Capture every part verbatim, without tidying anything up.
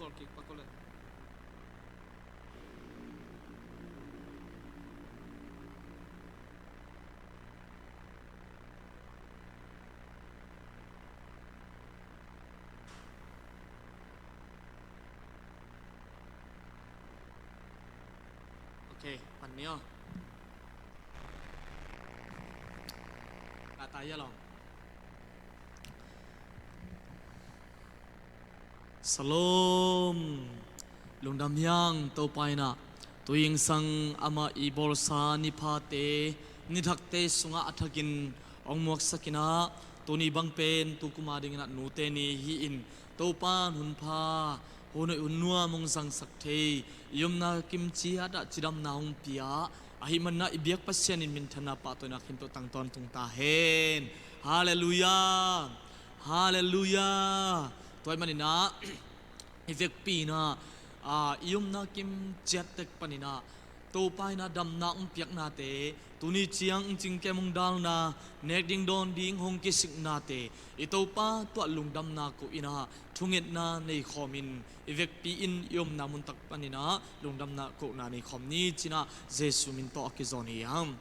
Kik pak ko le. Ok, pan ni aw. Ka ta ya lo. Shalom. Lungdam hiang Topa in ah, tu zingsang amah i bawlsa niphate, nithakte sungah a thakin hong muaksak in ah, tuni bang pen tu kum a dingin ah nute ni hi-in, Topa in hun pha, hun hoih hun nuam hong zangsak thei, i omna kim ciat ah cidamna hong pia, ahih manin ah i biak Pasian in minthanna pahtawina khempeuh tang tawntung ta hen. Halleluiah. Halleluiah. Tua ahih manin ah i vekpi in ah, aa, i omna kim ciat tek panin ah Topa in ah damna hong piaknate, tuni ciang hong cingkem hong dalna, nek ding dawn ding hong kisiknate, i Topa tungah lungdamna ko in ah thungetna nei khawmin, i vekpi in i omna muntak panin ah lungdamna kohna nei khawm ni ci-in ah Jesu min tawh a kizawn hi hang.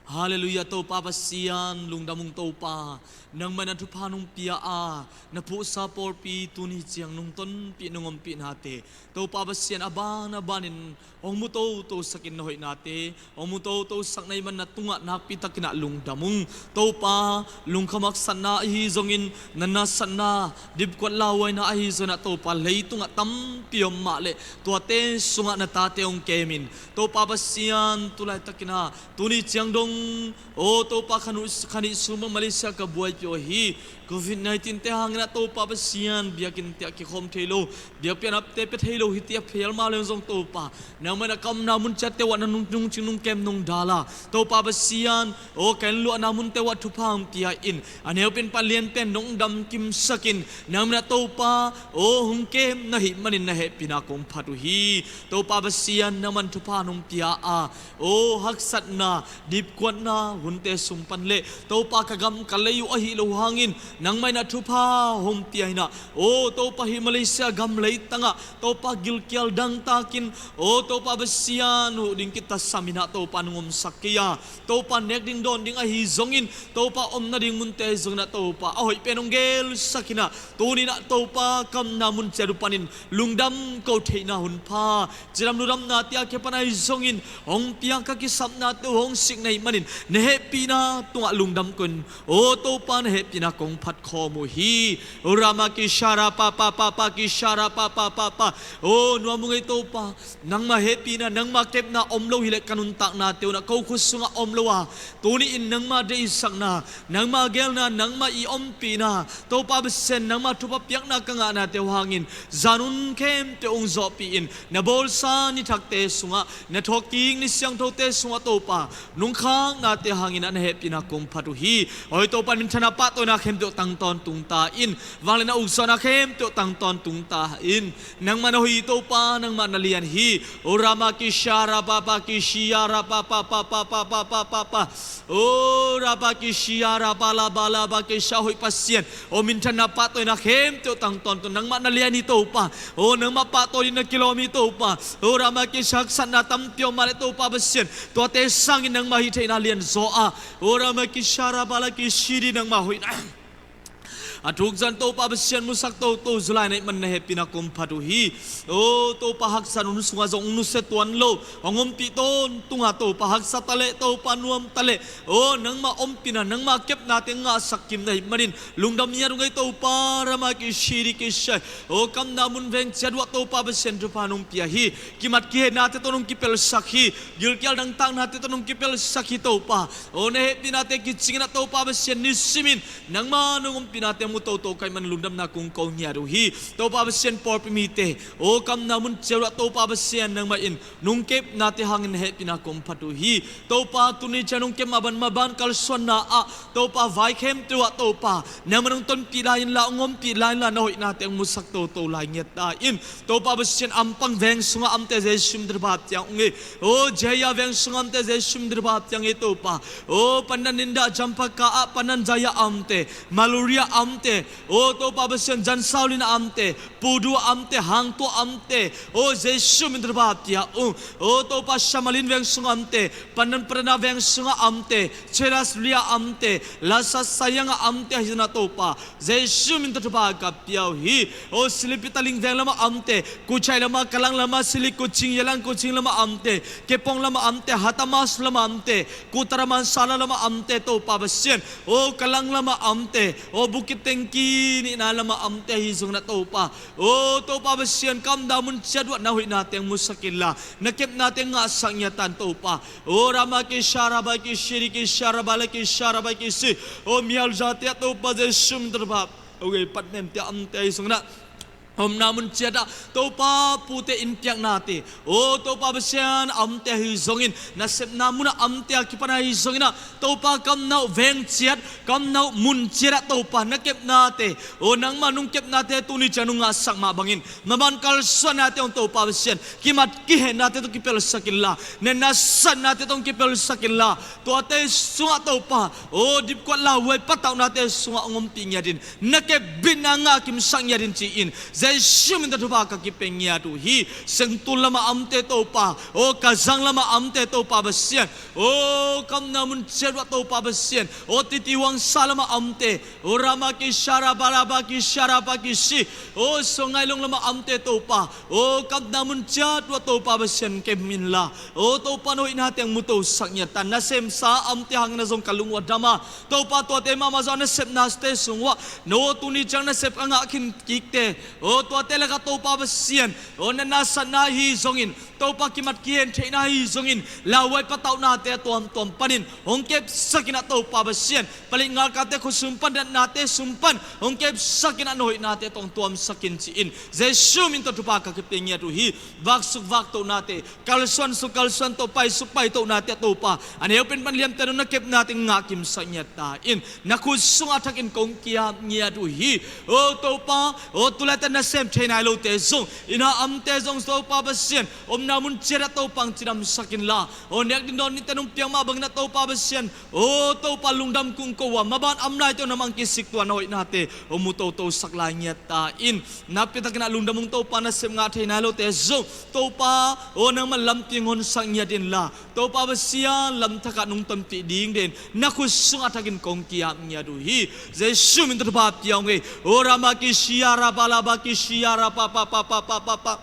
Halleluiah. Topa Pasian, lungdam ung Topa, nangmah in ah thupha nong pia a, na phuhsa pawlpi tuni ciang nong tonpih, nong ompihnate, Topa Pasian, a ban a banin hong mu totosakin na hoihnate hong mu totosak na hih manin na tungah nakpitakin ah lungdam ung. Topa, lungkham haksatna ahi zongin, na nasatna, dipkuat lauhuaina ahi zongin ah Topa, leitungah tampi om mah leh tuate sungah na tate hong kemin, Topa Pasian, tu laitakin ah tuni ciang dong, aw Topa, kha nih, kha nih sung bang Malaysia ka buaipih uh hi. Covid nineteen te hangin ah Topa Pasian, biakinnte ah kikhawm thei lo, biakpiaknate pia thei lo hi, tua phial mah leng zong Topa, nangmah in ah ka omna mun ciatte uh ah na nung, nungcing nungkem nong dal a, Topa Pasian, aw ka innluahna munte uh ah thupha hong pia in, a neu pen pan lian pen nong damkimsak in, nangmah in ah Topa, aw hong kem na hih manin na hehpihna kong phat uh hi. Topa Pasian, nangmah in thupha nong pia a, aw haksatna, dipkuatna hunte sung pan leh, Topa, ka gam ka lei uh ahi lo hangin, nangmah in ah thupha hong pia in ah, aw Topa, hih Malaysia gam leitangah, Topa, gilkial dangtakin, aw Topa Pasian, huh ding kitasam in ah Topa, nong omsak kei a, Topa, nek ding dawn ding ahi zongin, Topa, om nading munte zongin ah Topa, a hoih pen hong gelsak in ah, tuni in ah Topa, ka omna mun ciat uh panin lungdam ko theihna hun pha, cidam ludamnate a kipan ahi zongin hong pia ka kisapnate uh hong sik na hih manin na hehpihna tungah lungdam ko in, aw Topa, na hehpihna kong phat khawm uh hi. Rama kishara pa pa pa pa, kishara pa pa pa pa. Aw nuam ung ei Topa, nangmah hehpihna, nangmah kepna om lo hileh ka nuntaknate uh in ah ko khut sungah om lo a, tuni in nangmah deihsakna, nangmah geelna, nangmah i ompihna, Topa Pasian, nangmah thupha piakna ka ngahnate uh hangin, zan hun khempeuh hong zawhpih in, na bawlsa nithakte sungah, na thawhkik ni siangthote sungah Topa, nong khaknate hangin ah na hehpihna kong phat uh hi. Aw Topa, minthanna pahtawina khempeuh tang tawntung ta in, vangliatna ukzawhna khempeuh tang tawntung ta in, nangmah na hoih hi Topa, nangmah na lian hi. O Rama kishara pa pa, kishara pa pa pa pa. O Raba kishia raba laba laba kisha, hoih Pasian. O minthanna pahtawina khempeuh tang tawntung, nangmah na lian hi Topa. O nangmah pahtawi ding na kilawm hi Topa. O Rama kisha, haksatna tampi om mah leh Topa Pasian, tuate sangin nangmah hih theihna lianzaw a. O Rama kisha raba la kishi di, nangmah hoihna a thuk zan Topa Pasian musak toto zaw lai na hih manin na hehpihna kong phat uh hi. O Topa, haksat hun sungah zong nusia tuan lo, hong ompih tawntung a Topa, haksa taleh Topa, nuam taleh, o nangmah ompihna, nangmah kepnate ngahsak kim na hih manin lungdam ngiat ung ei Topa. Rama kishi di kisha, o ka omna mun veng ciat uh ah Topa Pasian, thupha nong pia hi. Kimat kihennate tawh nong kipelsak hi. Gilkial dangtaknate tawh nong kipelsak hi Topa. O na hehpihnate kicing in ah Topa Pasian, nisimin nangmah nong ompihnate mu toto ka hih manin lungdamna kong ko ngiat uh hi. Topa Pasian, pawlpi mite, o ka omna mun ciat uh ah Topa Pasian, nangmah in nong kepnate hangin na hehpihna kong phat uh hi. Topa, tuni ciang nong kep mah bang, mah bang kalsuanna ah Topa, vai khempeuh ah Topa, nangmah nong tonpih lai inla, hong ompih lai inla, na hoihnate hong musak toto lai ngiat ta in. Topa Pasian, Ampang veng sungah a omte Jesu min tawh thupha piang ung ei. O J I A veng sungah a omte Jesu min tawh thupha piang ei Topa. O Pandan Indah Jampaka ah, Pandan Jaya a omte, Maluria a om amte, o Topa Pasian, Jansaulin a amte, Pudu a amte, Hangtua a amte, o Jesu min tawh thupha pia ung. O Topa, Shamalin veng sungah amte, Pandan Padana veng sungah amte, Cheras Lia amte, Lasa Sayang a amte ahi zongin ah Topa, Jesu min tawh thupha ka pia uh hi. O Silipitaling veng lamah amte, Kuchai lamah, Kalang lamah, Sili Kuching, Yalang Kuching lamah amte, Kepong lamah amte, Hatamas lamah amte, Kutara Mansala lamah amte Topa Pasian, o Kalang lamah amte, o Bukit Tengki nihna lamah amte ahi zongin ah Topa, o Topa Pasian, ka omna mun ciat uh ah na hoihna teng musak inla, na kepna teng ngahsak ngiat ta in Topa. O Rama Kisha Raba Kishiri Kisha Raba La Kisha Raba Kisi, o mial zate ah Topa Jesu min tawh thupha, o gei pat nemte amte ahi zongin ah, omna mun ciat ah Topa, pute innpiaknate, o Topa Pasian, amte ahi zongin, nasepna munah amte a kipan ahi zongin ah Topa, ka omna uh veng ciat, ka omna uh mun ciat ah Topa, na kepnate, o nangma nong kepnate tuni ciang nong ngahsak mah bangin, maban kalsuannate hong Topa Pasian, kimat kihennate tawh kipelsak inla, nenna satnate tawh hong kipelsak inla, tuate sungah Topa, o dipkuat lauhuai patauhnate sungah hong ompih ngiat in, na kepbitna ngah kimsak ngiat in ci-in, Jesu min tawh thupha ka kipia ngiat uh hi. Sengtul lamah amte Topa, o Kazang lamah amte Topa Pasian, o ka omna mun ciat uh ah Topa Pasian, o Titi Huangsa lamah amte, o Rama Kisha Raba Raba Kisha Raba Kisi, o Songai Long lamah amte Topa, o ka omna mun ciat uh ah Topa Pasian, kem inla, o Topa, na hoihna teng mutosak ngiat ta in. Nasemsa amte hangin ah zong ka lung uh a dam a, Topa, tuate mahmah zong a nasepnate sung uh ah, no tuni ciang nasep a ngah khin kikte, o tuate lakah Topa Pasian, o nenna satna ahi zongin, Topa, kimat kihen theihna ahi zongin, lauhuai patauhnate a tuamtuam panin hong kepsak in ah Topa Pasian, palik ngalkate khua sung pan, datnate sung pan hong kepsak in ah na hoihnate tawh hong tuamsak in ci-in, Jesu min tawh thupha ka kipia ngiat uh hi. Vaksuk vaktohnate, kalsuansuk kalsuantoh, paisuk paitohnate ah Topa, a neu pen pan liamte nong na kepna teng ngah kimsak ngiat ta in, na khut sungah a thakin kong ki-ap ngiat uh hi. O Topa, o tu laitakin nasem thei nai lote zong, inn ah amte zong Topa Pasian, omna mun ciat ah Topa hong cidamsak inla, o nek ding dawn dingte nong piak mah bangin ah Topa Pasian, o Topa, lungdam kong ko a, maban a om laitakin na mang kisik tua na hoihnate hong mu totosak lai ngiat ta in. Nakpi takin ah lungdam ung Topa, nasem ngah thei nai lote zong Topa, o nangman lampi hong honsak ngiat inla, Topa Pasian, lamthak ah nong tonpih ding den na khut sungah a thakin kong ki-ap ngiat uh hi. Jesu min tawh thupha pia ung ei. O Rama Kishia Raba Laba Kishia Raba Pa Pa Pa Pa Pa Pa.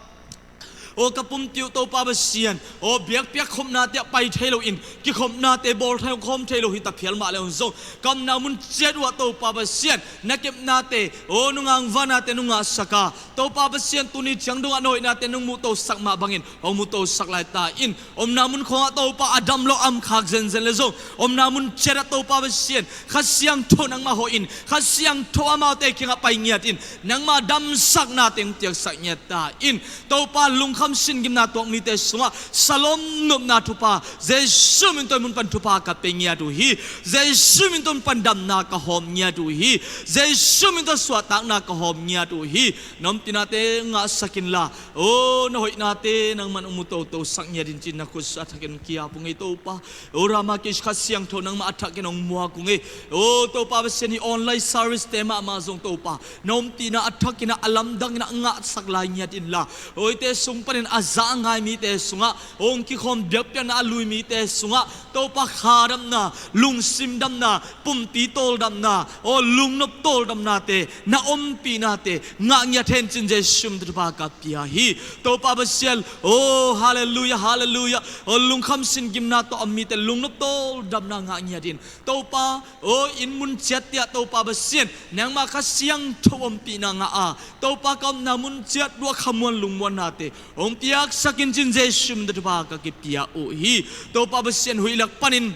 O ka pumpi uh Topa Pasian, o biakpiak khopnate ah pai thei loin, kikhopnate bawl thei, khawm thei lo hi ta phial mah le hong zong, ka omna mun ciat uh ah Topa Pasian, na kepnate, o nong angvahnate nong ngahsak a, Topa Pasian, tuni ciang dongah na hoihnate nong mutosak mah bangin hong mutosak lai ta in. Omna mun khawngah Topa, a dam lo a om khak zenzen le zong, omna mun ciat ah Topa Pasian, Kha Siangtho nangmah hawh in, Kha Siangtho amaute kiangah pai ngiat in, nangma damsakna teng piaksak ngiat ta in. Topa, lungkham sin gimna tuak mite sungah salom nopna thupha, Jesu min tawh hih mun pan thupha ka pia ngiat uh hi. Jesu min tawh hih mun pan damna ka hawm ngiat uh hi. Jesu min tawh suahtakna ka hawm ngiat uh hi. Na ompihnate ngahsak inla, o na hoihnate nangman hong mu totosak ngiat in ci-in na khut sungah a thakin ki-ap ung ei Topa. O Rama Kish, Kha Siangtho nangmah a thakin hong muak ung ei. O Topa Pasian, hih online service-te mahmah zong Topa, na ompihna a thakin ah, a lamdangin ah ngahsak lai ngiat inla, o hihte sung panin a za a ngai mite sungah, hong kikhawm biakpiakna a lui mite sungah Topa, kha damna, lungsim damna, pumpi tawldamna, o lungnop tawldamnate, na ompihnate ngah ngiat hen ci-in Jesu min tawh thupha ka pia hi. Topa Pasian, o halleluiah, halleluiah. O lungkham sin gimna tawh a om mite lungnop tawldamna ngah ngiat in. Topa, o inn mun ciatte ah Topa Pasian, nangmah Kha Siangtho ompihna ngah a, Topa, ka omna mun ciat uh ah khamuan lungmuannate hong piaksak in ci-in Jesu min tawh thupha ka kipia uh hi. Topa Pasian, huih lak panin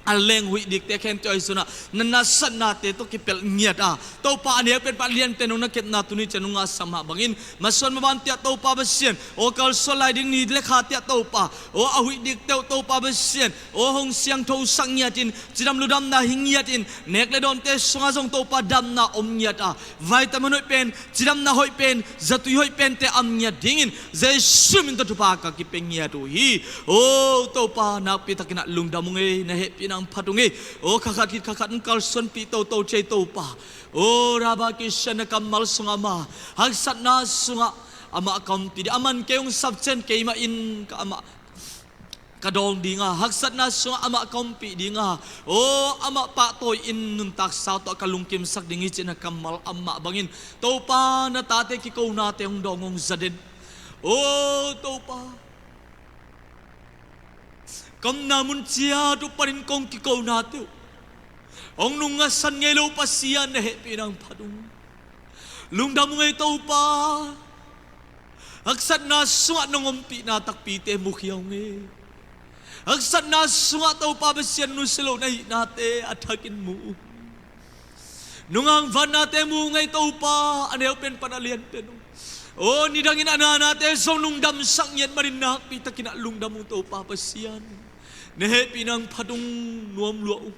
a leng huih dikte khempeuh ahi zongin ah, na nasepnate tawh kipelh ngiat a, Topa, a neu pen pan lianpen hong na kepna tuni ciang hong ngahsak mah bangin, masuan maban tiah Topa Pasian, o kalsuan lai ding ni le khate ah Topa, o a huih dikte uh Topa Pasian, o hong siangthosak ngiat in, cidam ludamna hi ngiat in, nek le dawnte sungah zong Topa damna om ngiat a, vitamin hoih pen, cidamna hoih pen, zatui hoih pente a om ngiat dingin Jesu min tawh thupha ka kipia ngiat uh hi. O Topa, nakpi takin ah lungdam ung ei, na hehpihna nang phat ung hi. Aw, kha khat khit kha khat hong kalsuanpih toto thei Topa. Aw, Rabakisha, na kammal sungah amah haksatna sungah amah ka ompih ding, a man kei hong sap ciang keimah in ka amah ka dawng ding a, haksatna sungah amah ka ompih ding a, aw, amah pahtawi in nuntaksa tawh ka lungkimsak ding hi, ci-in na kammal a mah bangin Topa, na tate kikonate hong dawng, hong za den. Aw Topa, ka omna mun ciat uh panin kong kikonate uh hong nungngasan ngei lo Pasian, na hehpihna hong phat ung. Lungdam ung ei Topa. Haksatna sungah nong ompihna takpite mukhia ung ei. Haksatna sungah Topa Pasian, nusia lo na hihnate a thakin mu ung. Nong angvannate mu ung ei Topa, a neu pen pan a lian pen ung. Aw, nidangin a nanate zong nong damsak ngiat manin nakpi takin ah lungdam ung Topa Pasian. Na hehpihna hong phat ung, nuam lua ung.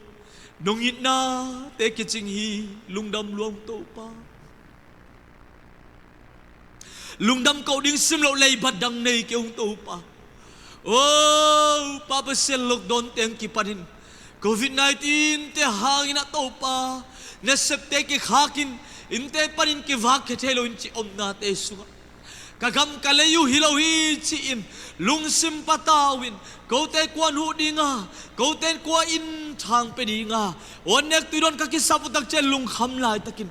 Nong itnate kicing hi, lungdam lua ung Topa. Lungdam koh ding sim loh leibat dang nei kei ung Topa. Aw Pa Pasian, lockdown teng kipanin Covid nineteen te hangin ah Topa, nasepte kikhakin innte panin kivakkhia thei loin cih omnate sungah ka gam ka lei uh hi lo hi ci-in lungsim patau in, kote kua nuh dinga, kote kua in thang pia dinga, aw, nek tui dawn ka kisap uh tak ciang lungkham laitakin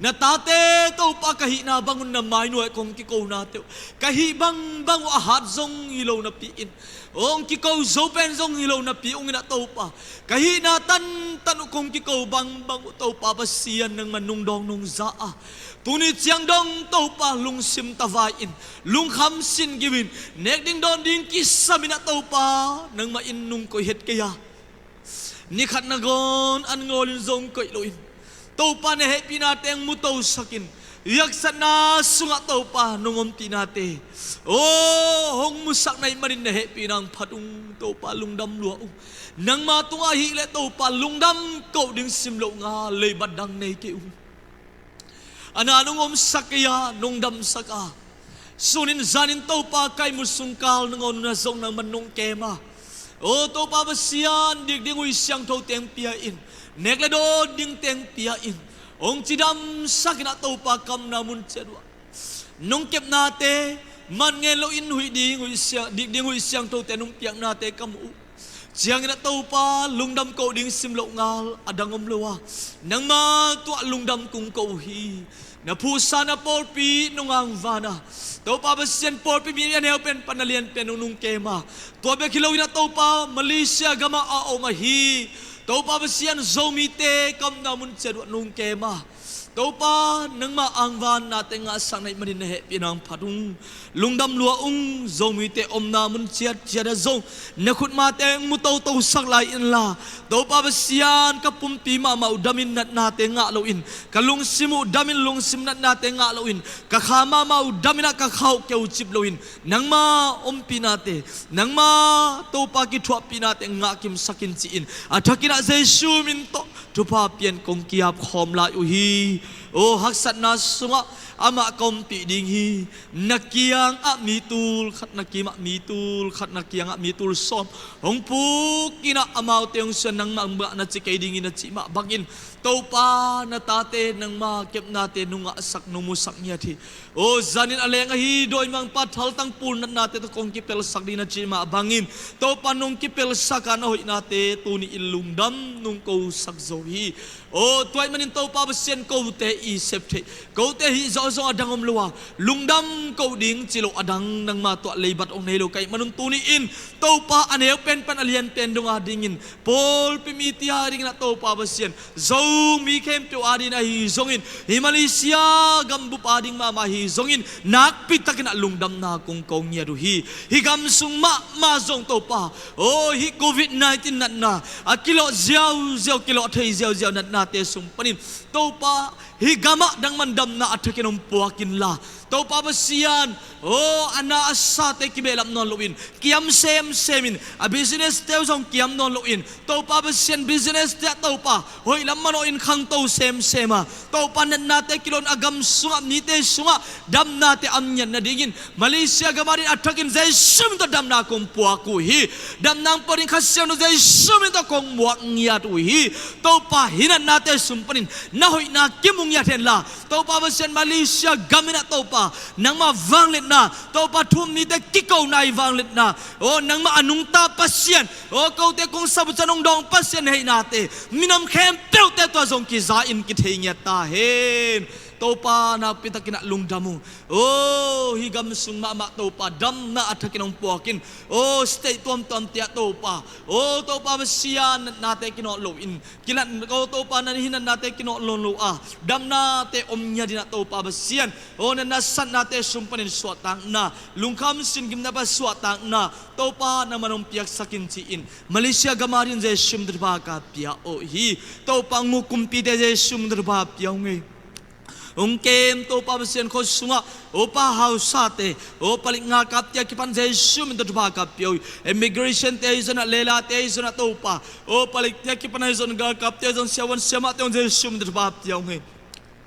na tate Topa, ka hihna bangun na mainuai kong kikonate uh ka hih bangbang uh a hat zong hi lo napi-in, hong kiko zo pen zong hi lo napi-in ah Topa, ka hihna tantan uh kong kiko bangbang uh Topa Pasian, nangman nong dawng nong za a, tuni ciang dong Topa, lungsim tavai-in, lungkham sin gimin, nek ding dawn ding kisam in ah Topa, nangmah in nong koih het kei a, ni khat nangawn an ngawlin zong koih loin Topa, na hehpihnate hong mutosakin, haksatna sungah Topa nong ompihnate, aw, hong musak na hih manin na hehpihna hong phat ung Topa, lungdam lua ung. Nangma tungah ahih leh Topa, lungdam koh ding sim loh ngal leibat dang nei kei ung. A na nong omsak kei a, nong damsak a, sunin zanin Topa, ka ihmu sungkal nangawn un ah zong nangman nong kem a, aw Topa Pasian, dik ding huih siangtho teng pia in, nek le dawn ding teng pia in, hong cidamsak in ah Topa, ka omna mun ciat uh ah nong kepnate man ngen loin huih ding huih siang, dik ding huih siangthote nong piaknate ka muh uh ciangin ah Topa, lungdam koh ding sim loh ngal a dang om lo a, nangma tungah lungdam kong koh uh hi. Na phuhsa na pawlpi nong angvan a, Topa Pasian, pawlpi mi a neu pen pan a lian pen uh nong kem a, tua bek hi loin ah Topa, Malaysia gamah a om ahi Topa Pasian, Zomite ka omna mun ciat uh ah nong kem a, Topa, nangma angvannate ngahsak na hih manin na hehpihna hong phat ung. Lungdam lua ung. Zomite omna mun ciatciat ah zong na khutmate hong mu totosak lai inla, Topa Pasian, ka pumpi mahmah uh damin natnate ngah loin, ka lungsim uh damin lungsim natnate ngah loin, ka kha mahmah uh damin ah ka kha uh keucip loin, nangma ompihnate, nangma Topa kithuahpihnate ngahkimsak in ci-in a thakin ah Jesu min tawh thupha pian kong ki-ap khawm lai uh hi. Aw, haksatna sungah amah ka ompih ding hi. Na kiangah mi tul khat, na kimah mi tul khat, na kiangah mi tul sawm hong puk in ah, amaute hong suan, nangmah na ci kei ding hi, na cih mah bangin Topa, na tate nangma kepnate nong ngahsak, nong musak ngiat hi. Aw, zanin a leng ahi dawimangpa thaltang pul natnate tawh kong kipelsak ding na cih mah bangin, Topa, nong kipelsak a, na hoihnate tuni-in lungdam nong kosak zo hi. Aw, tua ahih manin Topa Pasian, kote i sep theih, kote hih zawh zong a dang om lo a, lungdam koh ding ci lo a dang nangma tungah leibat hong nei lo ka hih manun, tuni-in Topa, a neu pen pan a lian pen dong adingin, pawlpi mite adingin ah Topa Pasian, Zomi khempeuh adingin ahi zongin, hih Malaysia gambup ading mahmah ahi zongin, nakpi takin ah lungdamna kong ko ngiat uh hi. Hih gam sung mahmah zong Topa, aw, hih Covid nineteen natna a kilawh ziauziau, kilawh thei ziauziau natnate sung panin Topa, hih gamah nangman damna a thakin hong puak inla, Topa Pasian, aw, a na a sate kibehlap nawn loin, kiam semsem in, a business te uh zong kiam nawn loin, Topa Pasian, business te ah Topa hoih lam manawhin khangto semsem a, Topa natnate kilawh a gam sungah, mite sungah damnate a om ngiat nadingin, Malaysia gam adingin a thakin Jesu min tawh damna kong puak uh hi. Damna hong pia ding Kha Siangtho Jesu min tawh kong muak ngiat uh hi. Topa, hih natnate sung panin na hoihna kimu ngiat hen la, Topa Pasian, Malaysia gam in ah Topa, nangmah vangliatna, Topa, thu-um mite kikona i vangliatna, aw, nangmah a nungta Pasian, aw, kote kong sap uh ciang hong dawng Pasian, heihnate minam khempeuhte tua zong kiza in kithei ngiat ta hen. Topa, nakpi takin ah lungdam uh. Aw, hih gam sung mahmah Topa damna a thakin hong puak in, aw, state tuamtuamte ah Topa, aw, Topa Pasian, natnate kinawh loin kilat, aw, Topa, na hih natnate kinawh nawn lo a, damnate om ngiat in ah Topa Pasian, aw, na nasepnate sung panin suahtakna, lungkham singgimna pan suahtakna, Topa, nangman hong piaksak in ci-in, Malaysia gam adingin Jesu min tawh thupha ka pia uh hi. Topa, hong uk kumpite Jesu min tawh thupha pia ung ei. Hong kem Topa Pasian, khua sungah upa hausate, aw, palik galkapte a kipan Jesu min tawh thupha ka pia uh hi. Immigration te ahi zongin ah, lelate ahi zongin ah Topa, aw, palikte a kipan ahi zongin, galkapte ahi zongin, siavuan siamahte hong Jesu min tawh thupha pia ung ei.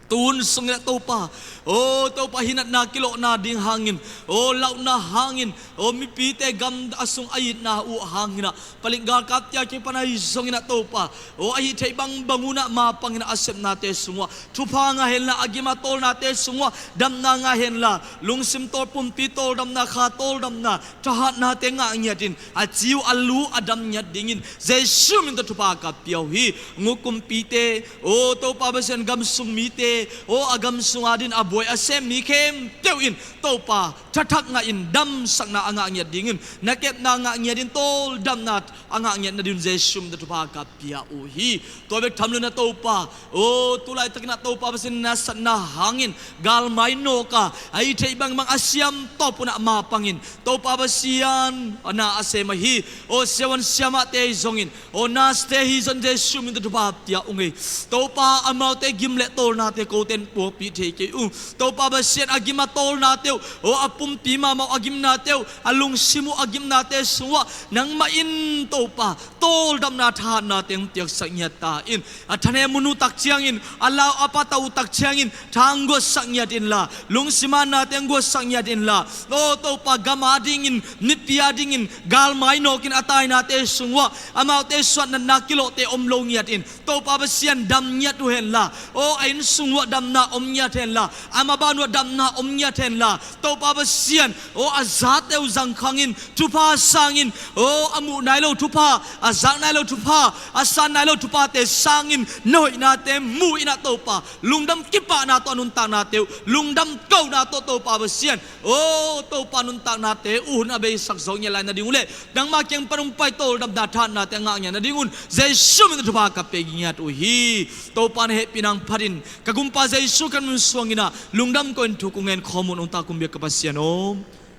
Tu hun sungin ah Topa, aw, Topa, hih natna kilawhna ding hangin, aw, lauhna hangin, aw, mipite gam a sung a itna uh hangin ah, palik galkapte a kipan ahi zongin ah Topa, aw, ahih theih bangbang un ah mapangin ah a sepnate sung uah thupha ngah hen la, a gim a tawlnate sung uah damna ngah hen la, lungsim tawl, pumpi tawl damna, kha tawl damna, thahatnate ngah ngiat in, a ci uh a lu a dam ngiat dingin Jesu min tawh thupha ka pia uh hi. Hong uk kumpite, aw, Topa Pasian, gam sung mite, aw, a gam sung adingin a buai a sem mi khempeuh in Topa, thathak ngah in damsakna a ngah ngiat dingin, na kepna ngah ngiat in tawldamna a ngah ngiat nadingin Jesu min tawh thupha ka pia uh hi. Tua bek tham loin ah Topa, aw, tu laitakin ah Topa Pasian, na nasepna hangin galmai nawk a, ahih theih bangbang a siam tawp un ah mapangin, Topa Pasian, a na a sem ahi, aw, siavuan siamahte ahi zongin, aw, nurse te ahi zongin Jesu min tawh thupha pia ung ei. Topa, amaute gim le tawlnate kote in puakpih thei kei ung. Topa Pasian, a gim a tawlnate uh, aw, a pumpi mahmah uh a gimnate uh, a lungsim uh a gimnate sung uah nangmah in Topa, tawldamna, thahatnate hong piaksak ngiat ta in. A thanem hun uh tak ciangin, a lau a patauh uh tak ciangin tha hong guatsak ngiat in la, lungsim a nate hong guatsak ngiat in la, aw, Topa, gam adingin, mipi adingin galmai nawk in a tainate sung uah amaute suah natna kilawhte om lo ngiat in, Topa Pasian, dam ngiat uh hen la, aw, a inn sung uah damna om ngiat hen la, a maban uah damna om ngiat hen la, Topa Pasian, aw, a zate uh zangkhang in, thupha sang in, aw, a muh nai lo thupha, a zak nai lo thupha, a san nai lo thuphate sang in, na hoihnate mu in ah Topa, lungdam kipahna tawh a nuntaknate uh, lungdam kohna tawh Topa Pasian, aw, Topa, nuntaknate uh hun a beisak zawh ngiat lai nading uh leh, nangma kiang pan hong pai tawldamna, thahatnate a ngah ngiat nadingun Jesu min tawh thupha ka pia ngiat uh hi. Topa, na hehpihna hong phat in, ka Gumpa Jesu Khrih min suangin ah lungdam ko-in thu kong ngen khawm un, hong tak hong biak ka Pasian aw.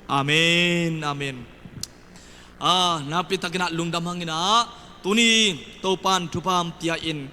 Amen, amen. Ah, nakpi takin ah lungdam hangin ah, tuni Topa in thupha hong pia in,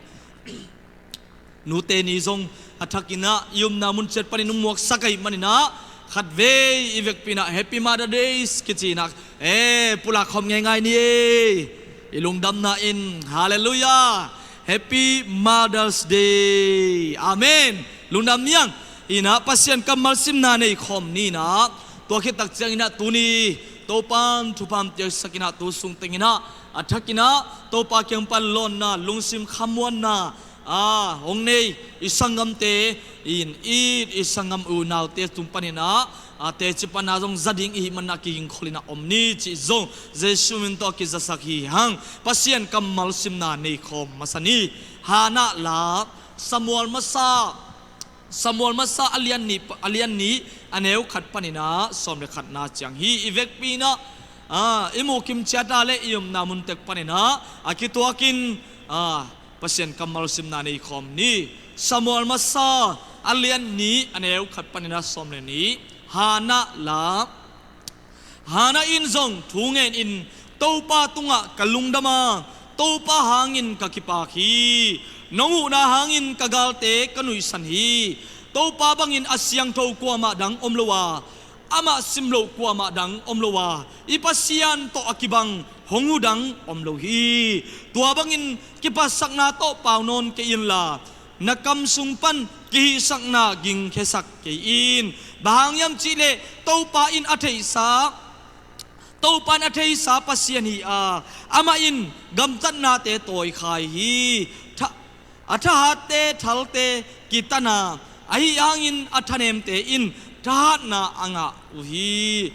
Nute Ni zong a thakin ah i omna mun ciat panin hong muaksak ahih manin ah, khatvei i vekpi in ah Happy Mother Days kici in ah, eh, pulak khawm ngeingai ni ei. I lungdamna in, halleluiah. Happy Mother's Day. Amen. Lungdam ni ang. In ah Pasian kammal simna nei khawm ni in ah, tua khit tak ciangin ah tuni Topa in thupha hong piaksak in ah, tu sung teng in ah a thakin ah Topa kiang pan lawnna, lungsim khamuanna, ah, hong nei i sanggamte in, i, i sanggam unaute tung panin ah, ah, teci panna zong za ding i hih manin ah kigingkhol in ah om ni cih zong Jesu min tawh kizasak hi hang. Pasian kammal simna nei khawm masa ni. Hannah la, Samuel masa, Samuel masa a lian nih, a lian nih, a neu khat panin ah sawm le khatna ciang hi. I vekpi in ah, ah, i muh kim ciat a leh i omna mun tek panin ah a kituakin, ah, Pasian kammal simna nei khawm ni. Samuel masa a lian nih, a neu khat panin ah sawm le nih. Hannah la, Hannah in zong thu ngen in, Topa tungah ka lungdam a, Topa hangin ka kipak hi. Nong huhna hangin ka galte ka nuihsan hi. Topa bangin a siangtho kuamah dang om lo a, amah simloh kuamah dang om lo a, i Pasian tawh a kibang hong uh dang om lo hi. Tua bangin kiphatsakna tawh pau nawn kei inla, na kam sung pan kihihsakna gingkhiasak kei in. Bang hang hiam cihleh Topa in a theihsa, Topa in a theihsa Pasian hi a, amah in gamtatnate tawikhai hi. Tha-, a thahatte thalte kitan a, ahi hangin a thanemte in thahatna a ngah uh hi.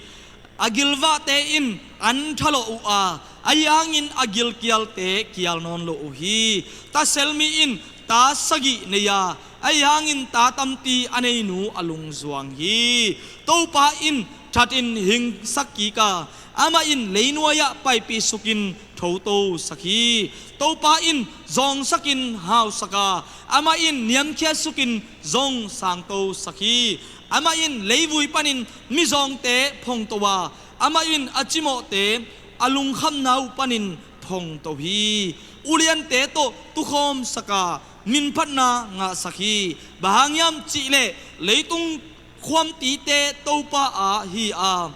A gilvahte in an thalawh uh a, ahi hangin a gilkialte kial nawn lo uh hi. Tasel mi in ta sagih nei a, ahi hangin ta tampi a neinu a lungzuang hi. Topa in thatin hingsak kik a, amah in leinuai-ah paipih sukin thotosak hi. Topa in zawngsakin hausak a, amah in niamkhiat sukin zong sangtosak hi. Amah in leivui panin mizawngte phongto a, amah in a cimawhte a lungkhamna uh panin phongto hi. Uliante tawh tukhawmsak a, minphatna ngahsak hi. Bang hang hiam cihleh leitung khuampite Topa a hi a,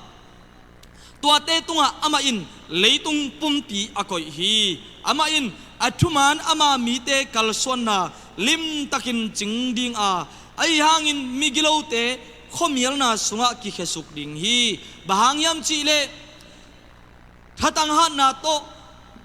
tuate tungah amah in leitung pumpi a koih hi. Amah in a thuman ama mite kalsuanna limtakin cing ding a, ahi hangin migilote khuamialna sungah kikhiasuk ding hi. Bang hang hiam cihleh thatang hatna tawh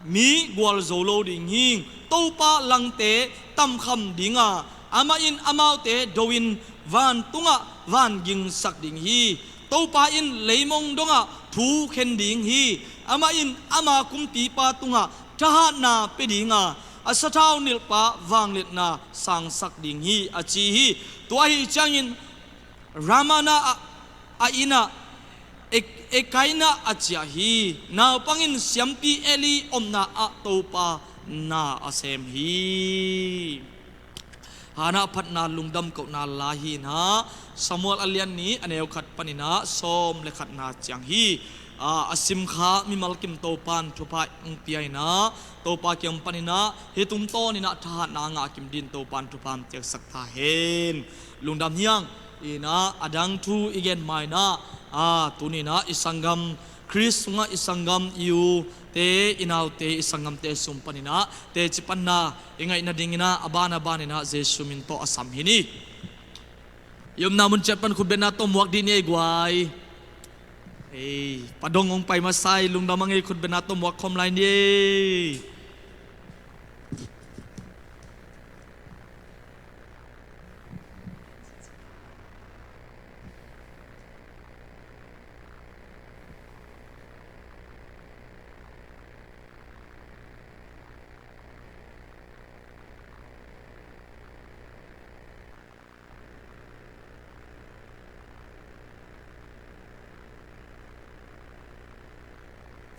mi gualzo lo ding hi. Topa langte tamkham ding a, amah in amaute do-in vantungah vangingsak ding hi. Topa in leimong dongah thu khen ding hi. Amah in ama kumpipa tungah thahatna pia ding a, a sathau nilhpa vangliatna sangsak ding hi, a ci hi. Tua ahi ciangin Ramah na a, a inn ah Ek-, Elkana a ciah hi. Naupang in siampi Eli omna ah Topa na a sem hi. Hannah phatna lungdam kohna la hi in ah, Samuel a lian nih a neu khat panin ah sawm le khatna ciang hi. A, a simkha mimal kim Topa'n thupha hong pia in ah, Topa kiang panin ah hih tungtawnin ah thahatna a ngah kim dingin Topa'n thupha hong piaksak ta hen. Lungdam hi hang. In ah a dang thu i gen ma in ah, a, tuni in ah i sanggam, Khrist sungah i sanggam, i ute, i naute, i sanggamte sung panin ah teci panna i ngaih nadingin ah a ban a banin ah Jesuh min tawh a sam hi ni. I omna mun ciat pan khutbetna tawh muak dih ni ei guai. Ei, pa dong hong pai masa ei, lungdam hang ei, khutbetna tawh muak khawm lai ni ei.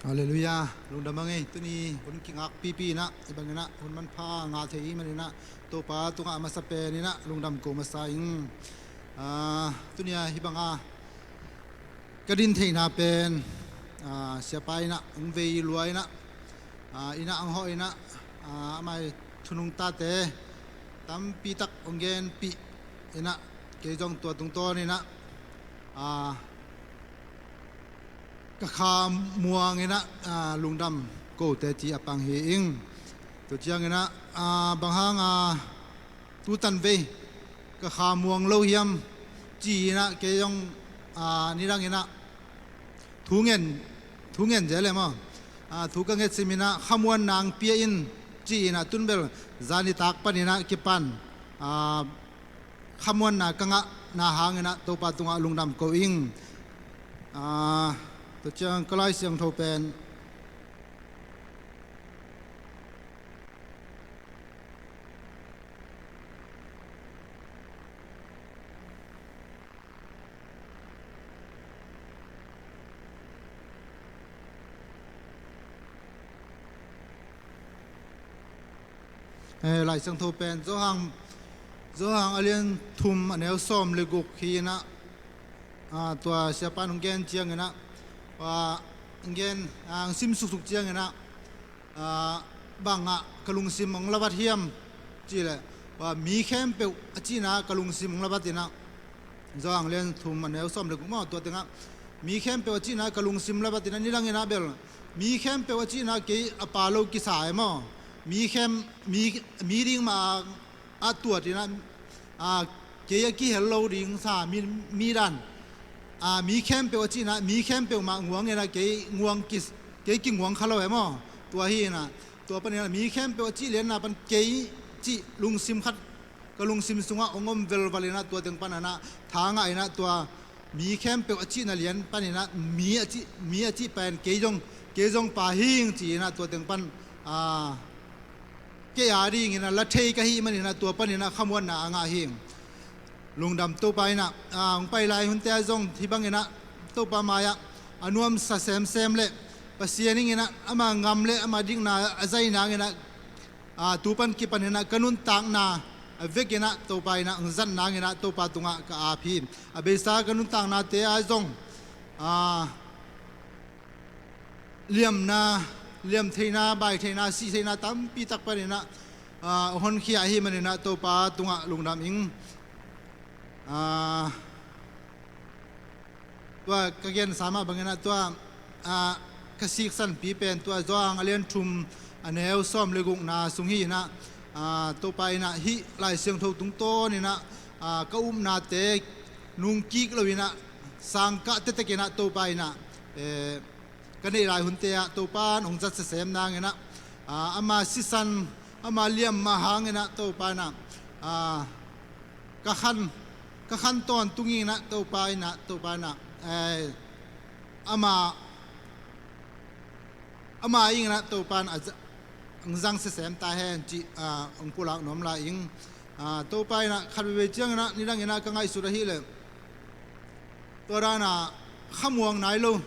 Halleluiah. Lungdam hang ei, tuni hun kingakpipi in ah, hih bangin ah hun manpha ngah thei i hih manin ah Topa tungah a masa penin ah lungdam ko masa ing. Ah, tuni a hih banga ka din theihna pen, ah, siapa in ah hong vei lua in ah, ah, in ah hong hawh in ah, ah, amah i thu nungtate tampi tak hong genpih in ah, kei zong tua tungtawnin ah, ah, ka kha muang in ah, ah, lungdam kote ci a pang hi ing. Tua ciangin ah, ah, bang hang, ah, tu tanvei ka kha muang lo hiam ci in ah, kei zong, ah, nidangin ah thu ngen, thu ngen zel e maw. Ah, thu ka ngetsim in ah khamuanna hong pia in ci in ah, tun bel zan nitak panin ah kipan, ah, khamuanna ka ngahna hangin ah Topa tungah lungdam ko ing. Ah, tua ciang ka Lai Siangtho pen Eh, Lai Siangtho pen Johan, Johan a lian thum a neu sawm le guk hi in ah, ah, tua siapa'n hong gen ciangin ah, ah, hong gen, ah, hong sim suksuk ciangin ah, ah, bangah ka lungsim hong lavat hiam cihleh, Tua mi khempeuh a cihna ka lungsim hong labat inah, Johan lian thum a neu sawm le guk maw, tua tengah mi khempeuh a cihna ka lungsim labat inah, nidang inah bel mi khempeuh a cihna kei a pa lo kisa e maw. Mi khem, mi, mi ding mah a tuat inah, a, kei a kihel lo ding sa mi, mi dan, a, mi khempeuh a cihna mi khempeuh mah nguang inah kei nguang kis, kei kinguang kha lo e maw. Tua hi inah, tua paninah mi khempeuh a cih lianna pan kei cih lungsim khat ka lungsim sungah hong om velval inah, tua teng pananah tha ngah inah, tua mi khempeuh a cihna lian paninah mi a cih, mi a cih pen kei zong, kei zong pa hing ci inah, tua teng pan, a, kei a ding inah la thei ka hih maninah, tua paninah khamuanna a ngah hing. Lungdam Topa inah, a, hong pai lai hunte a zong hih bang inah Topa mai-ah a nuamsa semsem le Pasian ing inah ama ngam le ama dikna a zai nang inah, a, tu pan kipan inah ka nuntakna a vek inah Topa inah hong zat nang inah Topa tungah ka ap hi. A beisa ka nuntaknate a zong, a, liamna, liam theina, bai theina, sih theina tampi tak pan inah, a, honkhia ahi maninah Topa tungah lungdam ing. A, tua ka gensa mah bang inah tua, a, ka siksanpi pen tua Johan a lian thum a neu sawm le gukna sung hi inah, a, Topa inah hih Lai Siangtho tungtawn inah, a, ka upnate nungkik lo inah sangkah tetek inah Topa inah, eh, ka neih lai hunte ah Topa in hong zat sesem nang inah, a, ama sisan, ama liam mah hang inah Topa inah, a, ka khan, ka khan tawntung inah Topa inah, Topa inah, eh, ama, ama ing inah Topa in a za-, hong zang sesem ta hen cih, a, hong pulak nuam lai ing. A, Topa inah khat veivei ciang inah nidang inah ka ngaihsut ahih leh, tua dan a khamuang nai lo,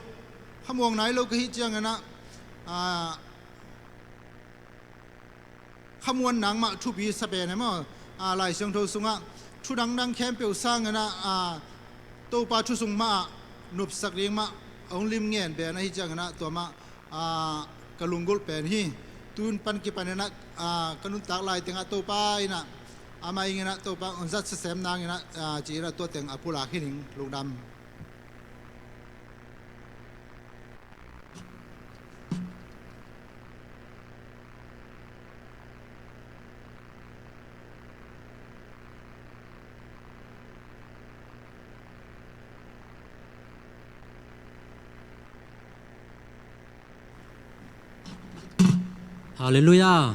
khamuang nai lo ka hih ciang inah, a, khamuan nang mah thupi sa pen e maw. A, Lai Siangtho sungah thu dangdang khempeuh sang inah, a, Topa thu sung mah ah nopsak ding mah hong lim ngen pen ahih ciang inah tua mah, a, ka lunggulh pen hi. Tun pan kipan inah, a, ka nuntak lai tengah Topa inah, ama ing inah Topa hong zat sesem nang inah, a, ci inah tua teng a pulak hi ning. Lungdam. Halleluiah.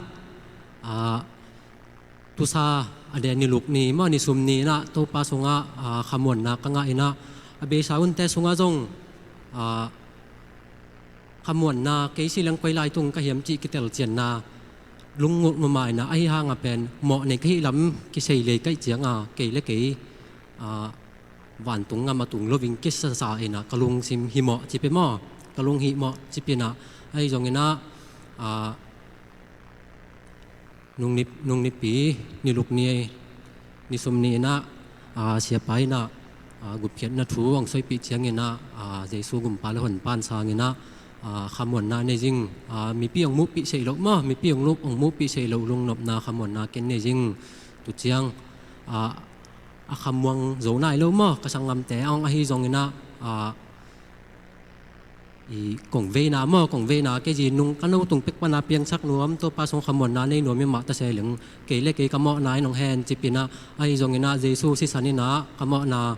A, tusa a den ni luk ni maw, ni sum ni inah Topa sungah, a, khamuanna ka ngah inah, a beisa hunte sungah zong, a, khamuanna kei si leng koi lai tung ka hiam cih kitelcianna lunggulh mahmah inah, ahi hanga pen mawh nei ka hih lam kisei lei kaih cianga kei le kei, a, vantung ngam a tung loin kisasa inah ka lungsim himawh cipia maw, ka lunghimawh cipia inah, ahi zong inah, a, nung ni, nung nipi ni luk ni, ni sum ni inah, a, siapa inah, a, gupkhiatna thu hong soipih ciang inah, a, Jesu gumpa le honpa in sang inah, a, khamuanna nei zing, a, mipi hong muhpih seih loh maw, mipi hong muhpih seih loh lungnopna khamuanna ken nei zing. Tu ciang, a, a khamuang zo nai lo maw, ka sanggamte hong ahi zong inah, a, i kong veina maw, kong veina kei zi nung ka no tung pek pana piangsak nuam, Topa sung khamuanna nei nuam i mah ta se leng, kei le kei ka mawhna in hong hen cipia inah, ahi zong inah Jesu sisan inah ka mawhna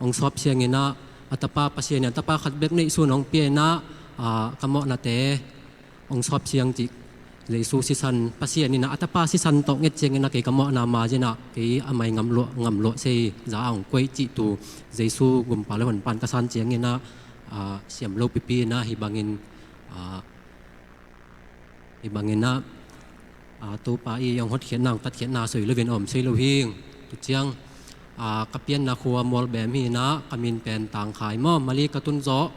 hong sawp siang inah, a tapa Pasian in a tapa khat bek neihsun hong pia inah, a, ka mawhnate hong sawp siang cih Jesu sisan, Pasian inah a tapa sisan tawh nget ciang inah kei ka mawhna ma zinah kei a mai ngamluah, ngamluah sei za a hong koih cih tu Jesu gumpa le honpa in ka san ciang inah, a, siam lo pipi inah hih bangin, a, hih bang inah, a, Topa i hong hotkhiatna hong tatkhiatna soi loin om sei lo hing. Tu ciang, a, ka pianna khua Mualbem hi inah ka min pen Tangkhai maw, Mali ka tun zawh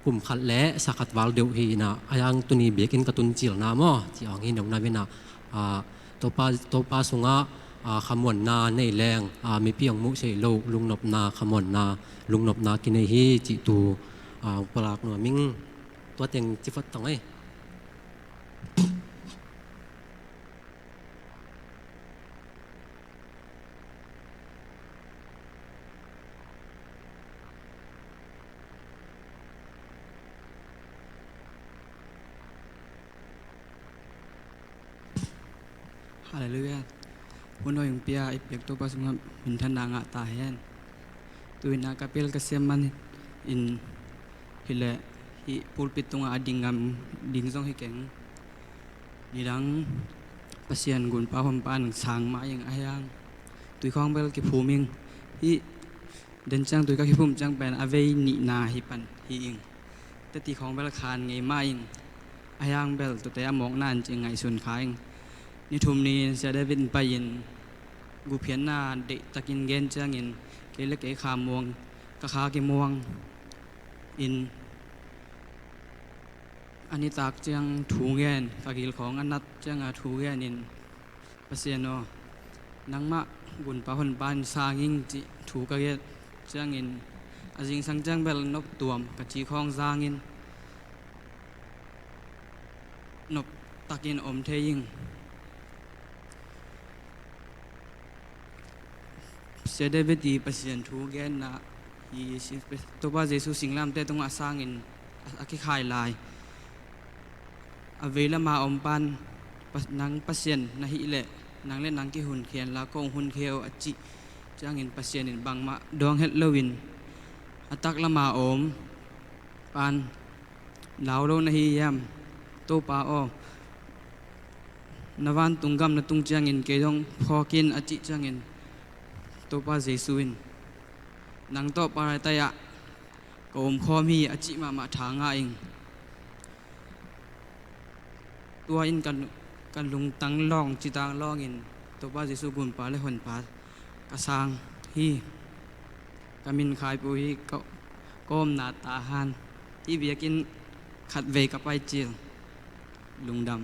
kum khat le sa khat val deuh hi inah, a yang tuni biakinn ka tun cilna maw, ci ang hi neu na ve inah, a, Topa, Topa sungah, a, khamuanna nei leng, a, mipi hong muh seih loh lungnopna khamuanna, lungnopna kinei hi cih tu, a, hong pulak nuam ing. Tua teng ci phot tong ei. Halleluiah. Hun hoih hong pia i piak Topa sungah minthanna ngah ta hen. Tu-in ah ka pil ka siam man in hileh hih pulpit tungah a ding ngam ding zong hi keng. Nidang Pasian gunpa honpa in sang mah ing a hiang. Tui khawng bel kiphum ing. Hih den ciang tui ka kiphum ciang pen a vei nihna hi pan hi ing. Teti khawng bel khan ngei mah ing. A hiang bel tuate a mawkna an ci ngaihsun kha ing. Ni thum ni in Sia David in pai in gupkhiatna deihtakin gen ciangin kei le kei kha muang, ka kha kimuang in a nitak ciang thu ngen, ka gilkhawng a nat cianga thu ngen in Pasian aw, nangmah gunpa honpa in sang ing cih thu ka nget ciangin a zingsang ciang bel noptuam ka ci khawng zangin noptakin om thei ing. Sia David i Pasian thu genna hi, Topa Jesu singlamteh tungah sangin a, a kikhai lai. A vei lama om pan, "Pa-, nang Pasian na hih leh nang le nang kihunkhia inla kong hunkhia o," a cih ciangin Pasian in bangmah dawng het loin a tak lama om pan, "Lau lo na hi hiam, Topa aw? Na vantung gam na tung ciangin kei zong phawk in," a cih ciangin Topa Jesu in, "Nang tawh paradise ah ka omkhawm hi," a cih mahmah tha ngah ing. Tua in ka, ka lungtang lawng citang lawngin Topa Jesu gunpa le honpa ka sang hi. Ka min Khaipu hi, ka, ka omna Tahan. Hih biakinn khatvei ka pai cil. Lungdam.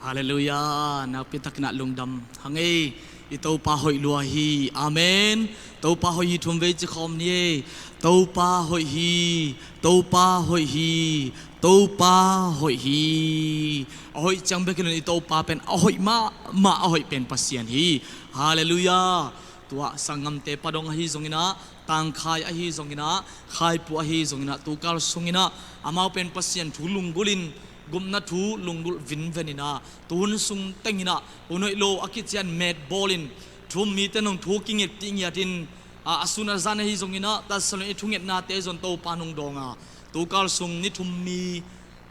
Halleluiah. Nakpi takin ah lungdam hang ei. I Topa hoih lua hi. Amen. Topa hoih hi, thum vei ci khawm ni ei. Topa hoih hi. Topa hoih hi. Topa hoih hi. A hoih ciang bek hi lo in i Topa pen a hoih mahmah, a hoih pen Pasian hi. Halleluiah. Tua sanggamte padong ahi zongin ah, Tangkhai ahi zongin ah, Khaipu ahi zongin ah, tukal sungin ah amau pen Pasian thu lunggulhin, gupna thu lunggulh vinven in ah, tuhun sung tengin ah hun hoih lo a kician met bawlin, thu um mite nung thu kinget tih ngiatin, a, a sun a zan ahi zongin ah, Thessaloni thungetnate zong Topa nung dawng a, tukal sung ni thum ni,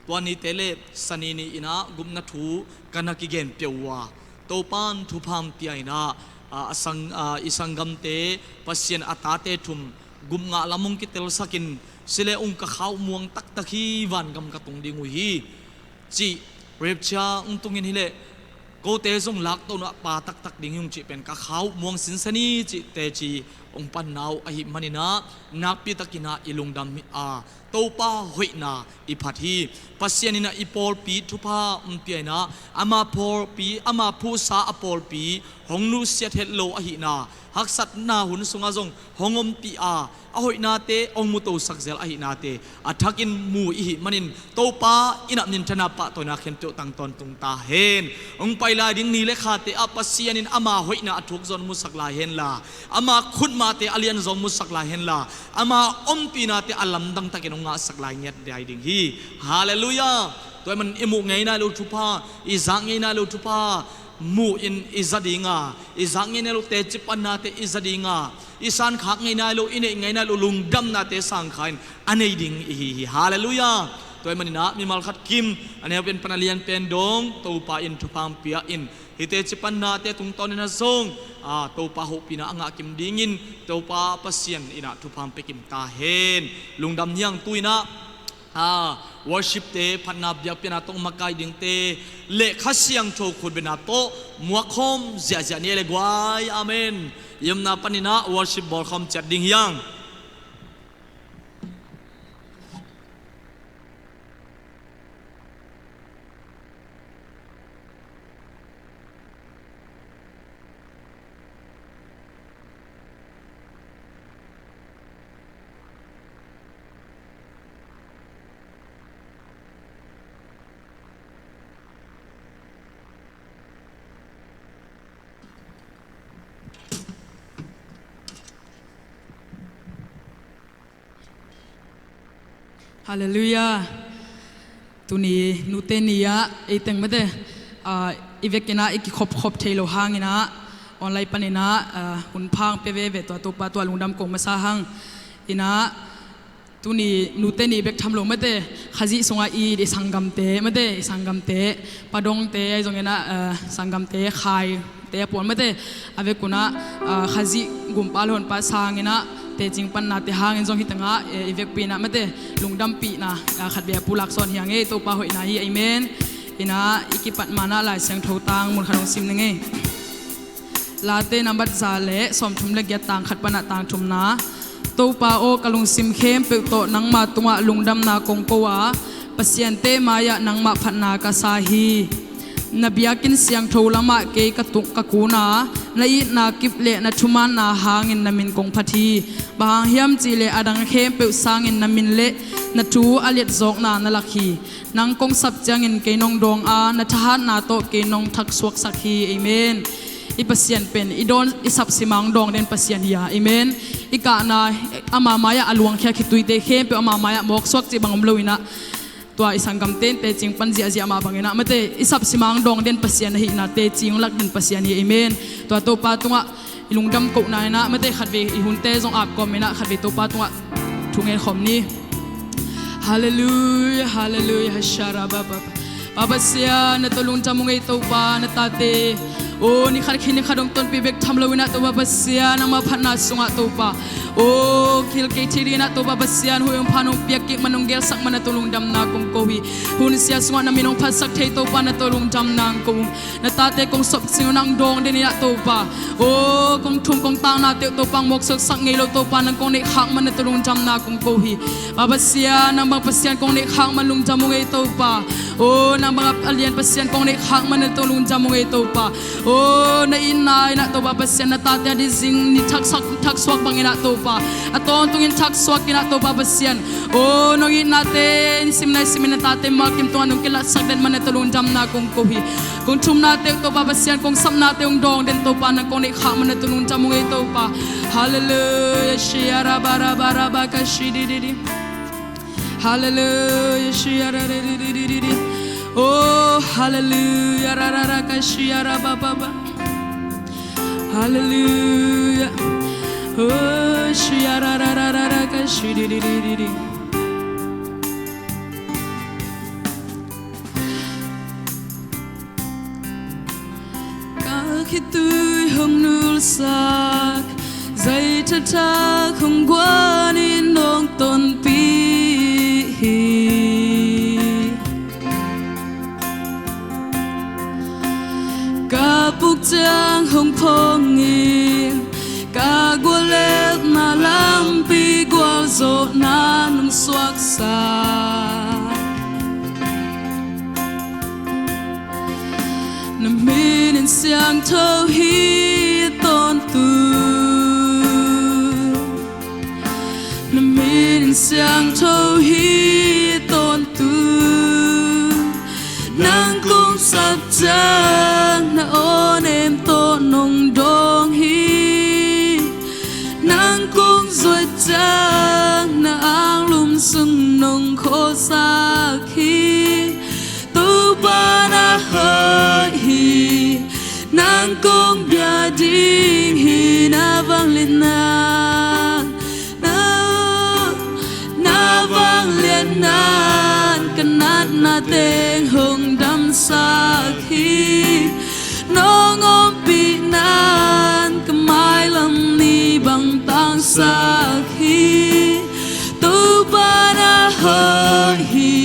tua nite le Sani ni-in ah gupna thu ka na kigen peuh uh a, Topa in thupha hong pia in ah, a, a sang, a, i sanggamte, Pasian a tate thum, gup ngah lam hong kitelsakin, si le ung ka khauh muang taktak hi, vangam ka tung ding uh hi, cih, rapture hong tungin hileh kote zong lakto na pa taktak ding hi ung cih pen ka khauh muang sinsen hi cih teci hong panna uh ahih manin ah, nakpi takin ah i lungdam hi a, Topa hoihna i phat hi. Pasian in ah i pawlpi thupha hong pia in ah, ama pawlpi, ama phuhsa a pawlpi hong nusiat het lo ahihna, haksatna hun sungah zong hong ompih a, a hoihnate hong mutosak zel ahihnate a thakin mu i hih manin, Topa in ah minthanna pahtawina khempeuh tang tawntung ta hen. Hong pai lai ding ni le khate ah Pasian in ama hoihna a thuk zong musak lai henla, ama khutmate a lian zong musak lai henla, ama ompihnate a lamdang takin hong ngahsak lai ngiat dai ding hi. Halleluiah. Tua ahih manin i muh ngei nai lo thupha, i zak ngei nai lo thupha muhin i za ding a, i zak ngei nai lo teci pannate i za ding a, i sankhak ngei nai lo, i neih ngei nai lo lungdamnate sangkha in a nei ding i hi hi. Halleluiah. Tua ahih manin ah mimal khat kim, a neu pen pan a lian pen dong Topa in thupha hong pia in, hih teci pannate tungtawnin ah zong, a, Topa hopihna a ngah kim dingin Topa Pasian in ah thupha hong pia kim ta hen. Lungdam hi hang. Tu-in ah, a, worship-te phatna biakpiakna tawh makai dingte le Kha Siangtho khutbetna tawh muak khawm ziahziah ni ei le guai. Amen. I omna panin ah worship bawl khawm ciat ding hi hang. Halleluiah. Tuni nute ni ah ei teng mate, ah, i vekin ah i kikhopkhop thei lo hangin ah online panin ah, ah, hun pha hong pia veve, tua Topa tungah lungdam ko masa hang. Inah tuni nute ni bek tham lo mate, Khazih sungah i, i sanggamte mate, i sanggamte, Pa Dongte, ahi zongin ah, ah, sanggamte, Khaite a pawl mate, a vek un ah, ah, Khazih gumpa le honpa sangin ah teci panna te hangin zong hi teng ah, eh, i vekpi in ah mate, lungdampihna, ah, khatvei a pulak sawn hi hang ei, Topa hoihna hi. Amen. Inah i kipat ma-in ah Lai Siangtho tang mun khat hong sim ning ei. Late nambat za le sawmthum le giat, tang khat pan ah tang thumna. Topa aw, ka lungsim khempeuh tawh nangma tungah lungdamna kong ko a, Pasiante mai-ah nangmah phatna ka sa hi. Na biakinn siangtho lamah kei ka tung, ka kun a, na itna kip le na thumaanna hangin na min kong phat hi. Bang hang hiam cih leh a dang khempeuh sangin na min le na thu a liatzawkna na lak hi. Nang kong sap ciangin kei nong dawng a, na thahatna tawh kei nong thaksuaksak hi. Amen. I Pasian pen i dawn, i sapsim a hong dawng den Pasian hi a. Amen. I kahna, ama mai-ah a luangkhia khituite khempeuh ama mai-ah mawksuak cih bang om lo inah, tua i sanggamte in teci pan ziahziah mah bangin ah mate, i sapsim a hong dawng den Pasian ahihna teci hong lak den Pasian hi. Amen. Tua Topa tungah i lungdam kohna inah mate, khatvei i hunte zong ap kawm inah khatvei Topa tungah thu ngen khawm ni. Halleluiah, halleluiah, hasharababa. Pa Pasian, na tawh lungdam ung ei Topa, na tate aw, ni khat khi ni khat hong tonpih bek tham lo inah Topa Pasian, nangma phatna sungah Topa aw, khil kei thei ding inah Topa Pasian, huih hong phan hong piak kik man, hong gelsak man, na tawh lungdamna kong ko hi. Hun sia sungah na min hong phatsak thei Topa, na tawh lungdamna kong ko. Na tate kong sawpsing uh nang dawng den inah Topa aw, kong thum kong takna teuh Topa hong mawksuaksak ngei lo Topa, nang kong neihkhak man, na tawh lungdamna kong ko hi. Pa Pasian, nang bang Pasian kong neihkhak man, lungdam ung ei Topa aw, nang bang a lian Pasian kong neihkhak man, na tawh lungdam ung ei Topa aw, na itna inah Topa Pasian, na tate a dizing ni thaksak, thaksuak bang inah Topa, a tawntungin thaksuak inah Topa Pasian aw, nong itnate nisim naisim in na tate malkim tungah nong kilatsak den man, na tawh lungdamna kong ko hi. Kong thumna teuh Topa Pasian, kong sapna teuh hong dawng den Topa, nang kong neihkhak man, na tawh lungdam ung ei Topa. Halleluiah, shia raba raba raba ka shi di di di. Halleluiah, shia ra di di di di di. Oh, halleluiah, ra ra ra ka shia ra ba ba ba. Halleluiah. Oh, shia ra ra ra ra ra ka shi di di di di di. Ka khitui hong nulsak, zai thathak hong guan in nong tonpih hi. Ka puk ciang hong phong in, ka guallelhna lampi gualzawhna nong suaksak. Na min in siangtho hi tawntung. Na min in siangtho hi tawntung. Nang kong sap ciang na aw nem tawh nong dawng hi. Nang kong zuat ciang na anglum sung nong khuasak hi. Topa na hoih hi. Nang kong bia ding hi. Na vangliatna, na, na vangliatna in ka natna teng hong damsak hi. Nong ompihna in ka mailam ni bang tangsak hi. Topa na hoih hi.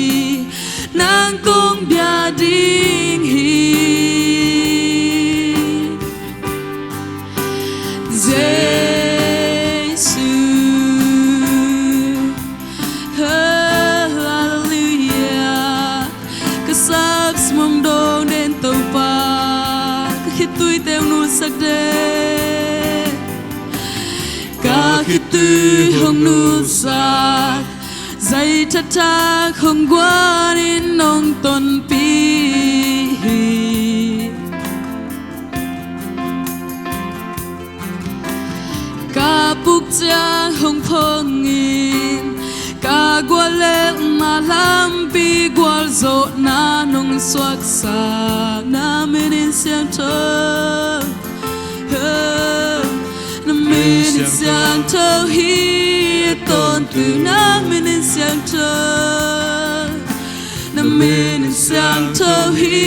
Nang kong bia ding hi. Jesu. Halleluiah. Ka sapsim hong dawng den Topa, ka khitui teuh nulsak den. Ka khitui hong nulsak, zai thathak hong guan in nong tonpih hi. Ka puk ciang hong phong in, ka guallelhna lampi gualzawhna nong suaksak na min in siangtho. Na min in siangtho hi, a tawntung na min in siangtho. Na min in siangtho hi,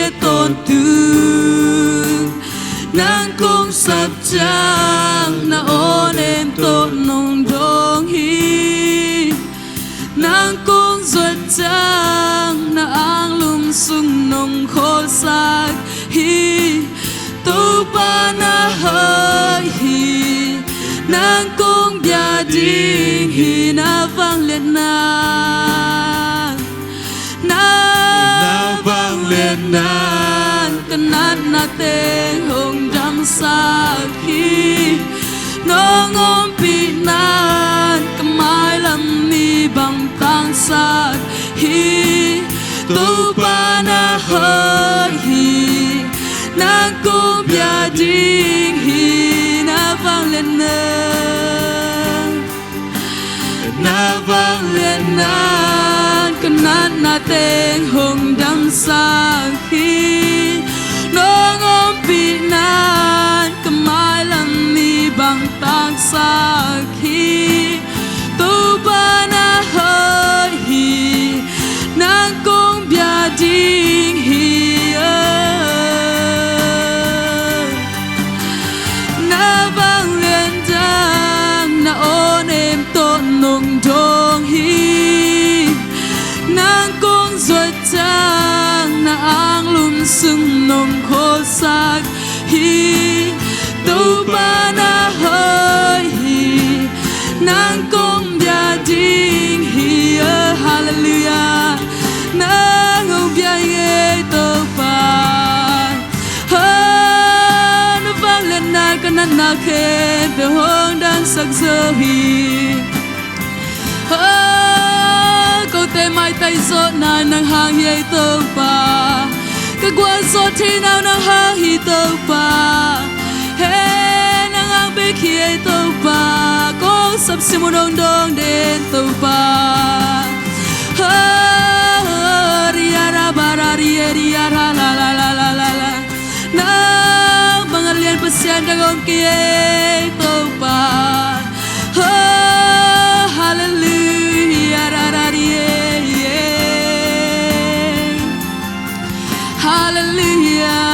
a tawntung. Nang kong sap ciang na aw nem tawh nong dawng hi. Nang kong zuat ciang na anglum sung nong khawlsak hi. Topa na hoih hi. Nang kong bia ding hi. Na vangliatna, na vangliatna'n ka natna teng hong damsak hi. Nong ompihna'n ka mailam ni bang tangsak hi. Topa na hoih hi. Nang kong bia ding hi. Na vangliatna, na vangliatna'n ka natna teng hong damsak hi. Nong ompihna'n ka mailam ni bang tangsak hi. Topa na hoih hi. Nang kong bia ding hi. Na vangliatna, na aw nem tawh nong dawng hi. Nang kong zuat ciang na anglum sung nong khawlsak hi. Topa na hoih hi. Nang kong bia ding hi. Oh, halleluiah. Nang hong bia hi ei Topa. Oh, na vangliatna ka natna khempeuh hong damsak zo hi. Oh, kote maitai zawhna nang hang hi ei Topa. Ka gualzawh theihna uh nang hang hi Topa. He, nang hang bek hi ei Topa. Kong sapsim uh nong dawng den Topa. Oh, ria ra ba ra ria ria ra la la la la la la. Nang bang a lian Pasian dang om kei ei Topa. Oh, halleluiah, ra ra ria ria. Halleluiah.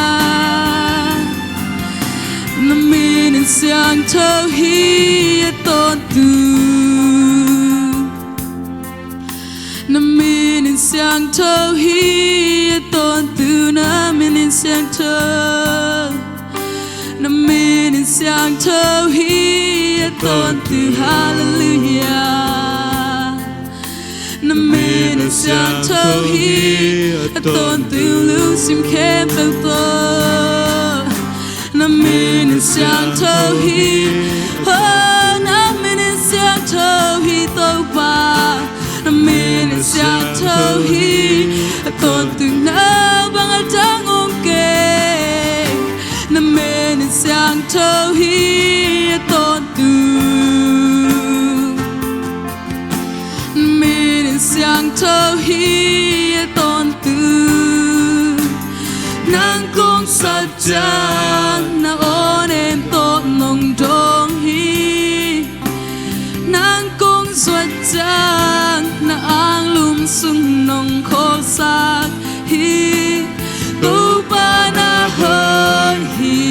Na min in siangtho hi, a tawntung. Na min in siangtho hi, a tawntung. Na min in siangtho. Na min in siangtho hi, a tawntung. Halleluiah. Na min in siangtho hi, a tawntung. Lungsim khempeuh tawh. Na min in siangtho hi. Oh, na min in siangtho hi Topa. Na min in siangtho hi. A tawntung, nang bang a dang om kei. Na min in siangtho hi, a tawntung. Na min in siangtho hi, a tawntung. Nang kong sap ciang na aw nem tawh nong dawng hi. Nang kong zuat ciang na anglum sung nong khawlsak hi. Topa na hoih hi.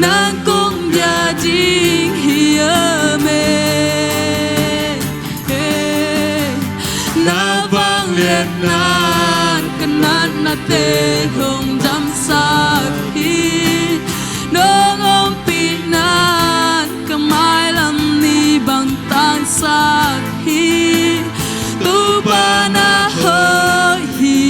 Nang kong bia ding hi. Amen. Hey, na vangliatna'n ka natna teng hong damsak hi. Nong ompihna'n ka mailam ni bang tangsak hi. Topa na hoih hi.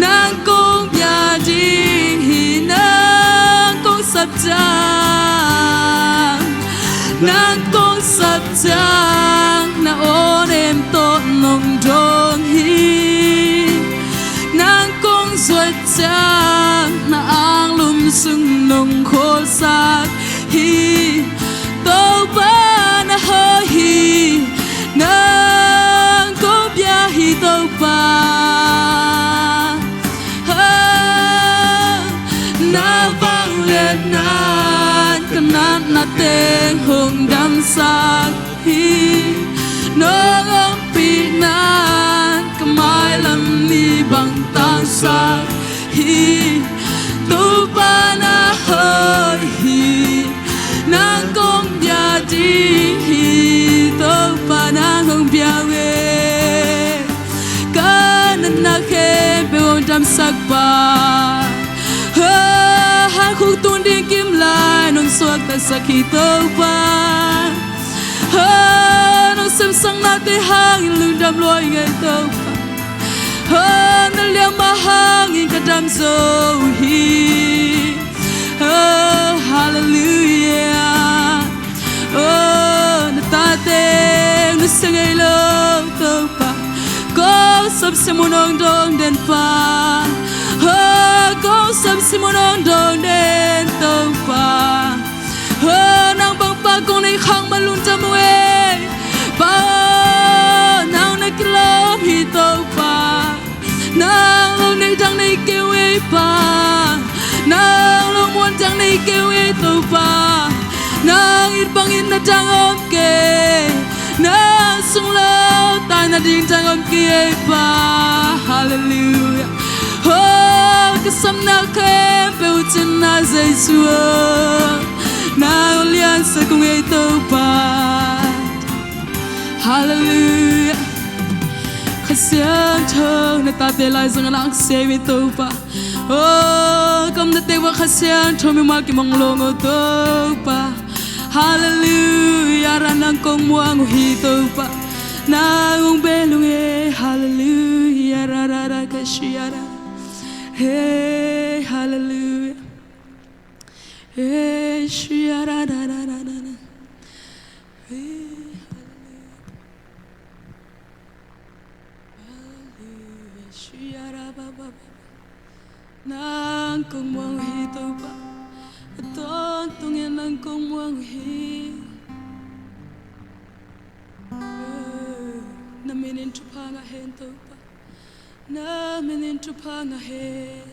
Nang kong bia ding hi. Nang kong sap ciang, nang kong sap ciang na aw nem tawh nong dawng hi. Nang kong zuat ciang na anglum sung nong khawlsak hi. Topa na hoih hi. Nang kong bia hong damsak hi. Nong ompihna in ka mailam ni bang tangsak hi. Topa na hoih hi. Nang kong bia ding hi. Topa nang hong bia ve. Ka natna khempeuh hong damsak pa. Ha, ha khuk tun ding kim lai nong suaktasak hi Topa. Ha, nong semsaknate hangin lungdam lua ing ei Topa. Ha, na liamma hangin ka dam zo hi. Oh, hallelujah. Oh, na tate na sa ngei lo Topa. Kong sam simun hong dong den pa. Oh, kong sam simun hong dong den Topa. Oh, nang bang pa kong nei khang ma lungdam uh ei. Pa, nang na kilawm hi Topa. Nang lo nei dang nei kei uh ei pa. Nang lo muan dang nei kei uh ei Topa. Nang it bangin na dang om kei. Nang sung lo tai na ding dang om kei ei pa. Hallelujah. Oh, ka samna khempeuh uh cin na Jesu. Nang liansak ung ei Topa. Hallelujah. Kha Siangtho na tate lai zong a lang se mi Topa. Oh, kam na te wa Kha Siangtho mi ma ki mong long o Topa. Hallelujah. Ra nang kong muang uh hi Topa. Nang ung be lung e. Hallelujah. Ra ra ra ka shia ra. Hey, hallelujah. Hey, shia ra ra ra ra ra. Hey, hallelujah. Hallelujah. Shia ra ba ba ba. Nang kong muang hi Topa. A tawntung in nang kong muang hi. Na min in thupha ngah hen Topa. Na min in thupha ngah hen.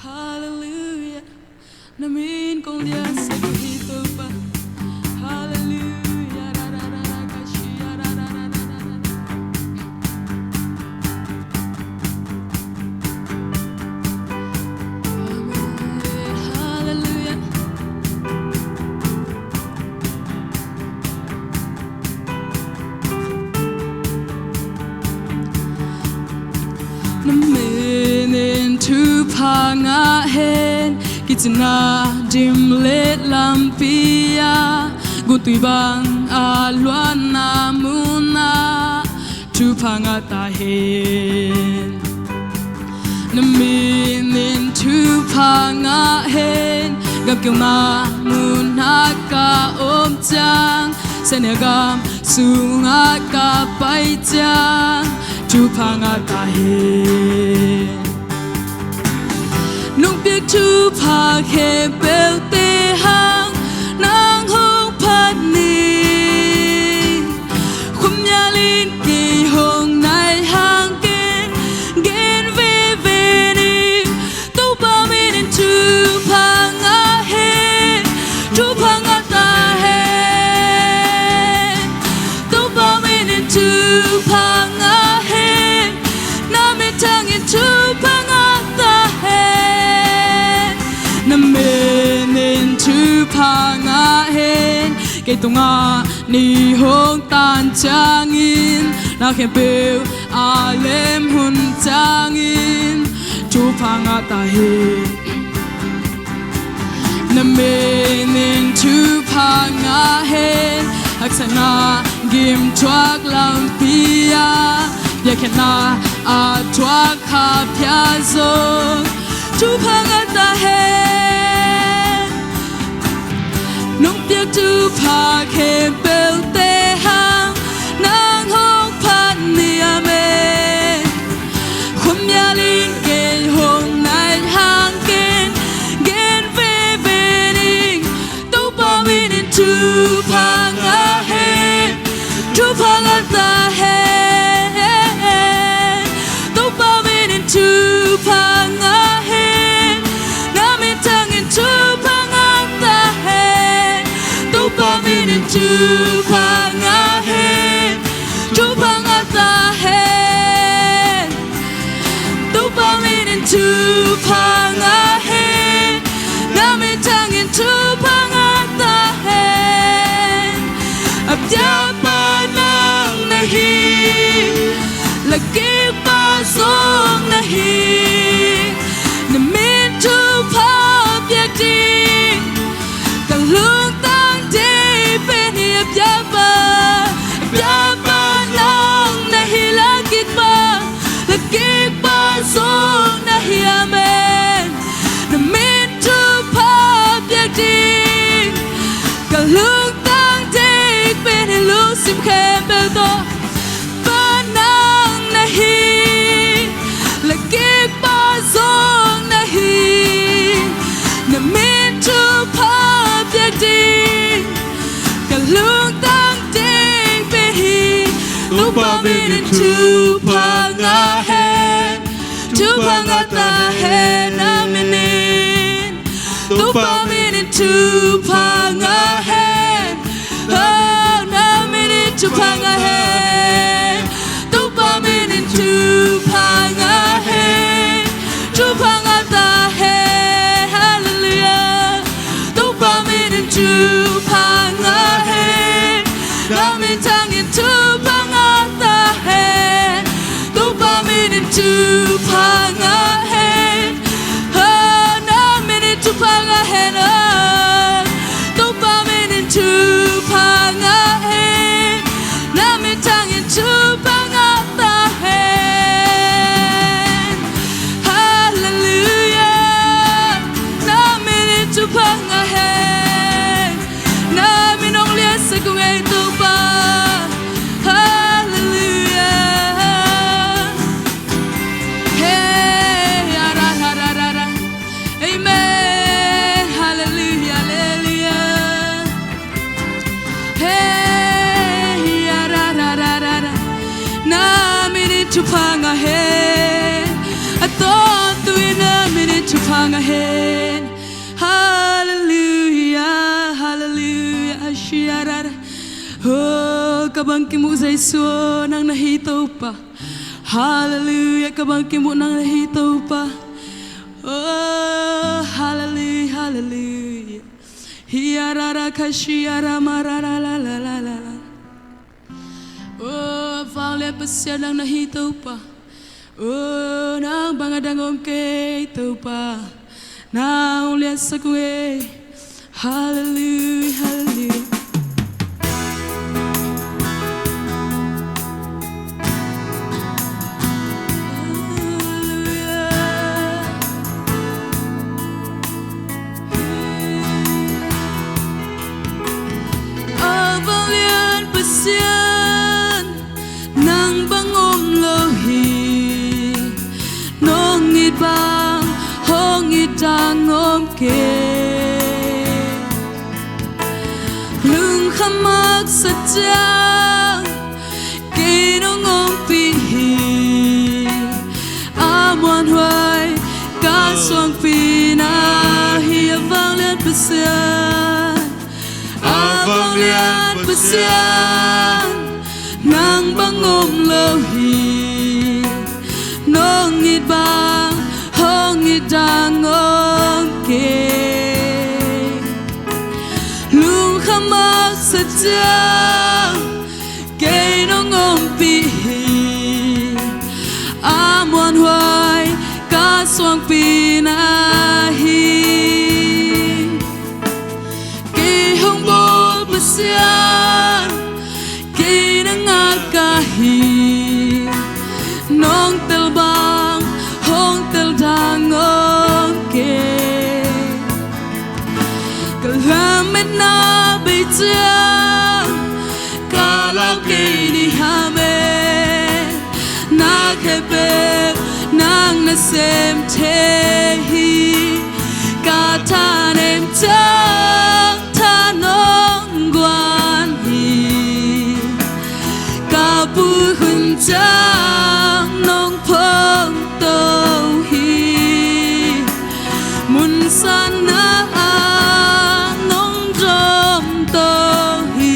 Hallelujah. Na min kong liansak uh hi Topa. Hallelujah. Ra ra ra ra ka shia ra ra ra ra ra ra. Amen. Hallelujah. Na min in thupha ngah hen, kicina dim le lampi ah, guntui bang a luanna mun ah, thupha ngah ta hen. Na min in thupha ngah hen, gamkeuna mun ah ka om ciang, Satan gam sungah ka pai ciang, thupha ngah ta hen. Nong piak thupha khempeuhte hang nang hong phat ni. Khuamial in kei hong nai hang ken gen veve ni. Topa min in thupha ngah hen, thupha ngah ta hen. Topa min in thupha ngah hen, na minthang in thupha ngah ta hen. Na min in thupha ngah hen, kei tungah ni hong tan ciangin, na khempeuh a lem hun ciangin, thupha ngah ta hen. Na min in thupha ngah hen, haksatna gim thuak lampi ah, biakpiakna a thuak kha phial zong, thupha ngah ta hen. Nong piak thupha khempeuhte hang nang hong phat ni, amen. Khuamial in kei hong nai hang ken gen veve ning. Topa min in thupha ngah hen, thupha ngah ta hen. Topa min in thupha ngah hen, na minthang in thupha ngah ta hen. Topa thupha ngah hen, thupha ngah ta hen. Topa min in thupha ngah hen, na min thangin thupha ngah ta hen. A biakpa nang na hi, lakikpa zong na hi. Na min thupha piak ding, ka lungtang ding pen hi. A biakpa, a biakpa nang na hi, lakikpa, lakikpa zong na hi. Amen. Na min thupha piak ding, ka lungtang ding pen hi. Lungsim khempeuh tawh Pa nang na hi, lakikpa zong na hi. Na min thupha piak ding, ka lungtang ding pen hi. Topa min in thupha ngah hen, thupha ngah ta hen, na min in. Topa min in thupha ngah hen. Oh, na min in thupha ngah hen. Topa min in thupha ngah hen. Thupha ngah ta hen. Hallelujah. Topa min in thupha ngah hen. Na min thangin thupha ngah ta hen. Topa min in thupha ngah hen. Oh, na min in thupha ngah hen. Oh, Topa min in thupha ngah hen. Na min thangin thupha ngah ta hen. Hallelujah. Na min in thupha ngah hen. Na min hong liansak ung ei Topa. Hallelujah. Hey, ara, ara, ara, ara. Amen. Hallelujah, hallelujah. Hey, ara, ara, ara, ara. Na min in thupha ngah hen. A tawntung in na min in thupha ngah hen. Hallelujah, hallelujah, ashiarara. Oh, ka bang kimuh Jesu aw, nang na hi Topa. Hallelujah, ka bang kimuh nang na hi Topa. Oh, hallelujah, hallelujah. Hiarara kashiara marara la la la la la. Oh, vanglian Pasian nang na hi Topa. Oh, nang bang a dang om kei Topa. Nang liansak ung ei. Hallelujah, hallelujah. Hallelujah. A vanglian Pasian, nang bang om lo hi. Nong it bang hong it dang om kei. Lungkham maksa ciang kei nong ompih hi. A muanhuai ka suangpi na hi. A vanglian Pasian, a vanglian Pasian, nang bang om lo hi. Nong it bang hong it dang om kei. Lungkham maksa ciang kei nong ompih hi. A muanhuai ka suangpi na hi. Kei hong bawl Pasian, kei na ngak ka hi. Nong tel bang hong tel dang om kei. Ka lametna bei ciang ka lau kei ni, amen. Na khempeuh nang na sem thei hi. Ka thanem ciang tha nong guan hi. Ka pui hun ciang nong phong to hi. Mun sanna ah nong dom to hi.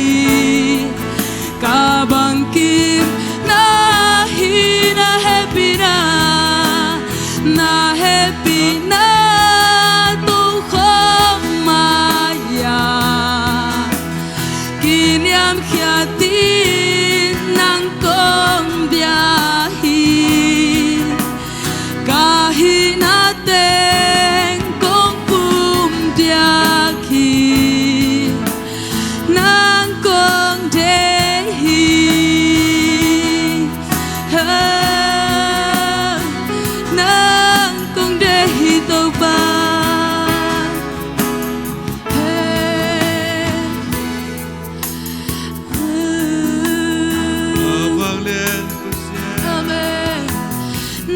Amen.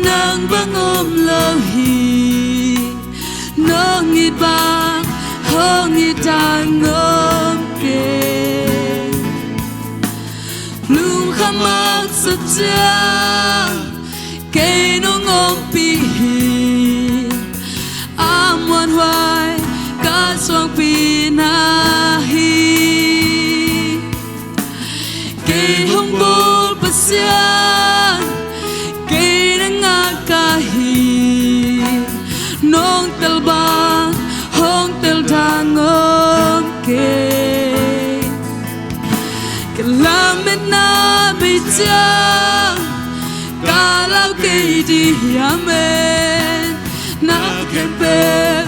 Nang bang om lo hi, nong it bang hong it dang om kei. Lungkham maksak ciang kei nong ompih hi, a muanhuai ka suangpi na hi. Kei hong bawl Pasian, kei na ngak ka hi, nong tel bang hong tel dang om kei. Ka lametna bei ciang ka lau kei ding hi, amen. Na khempeuh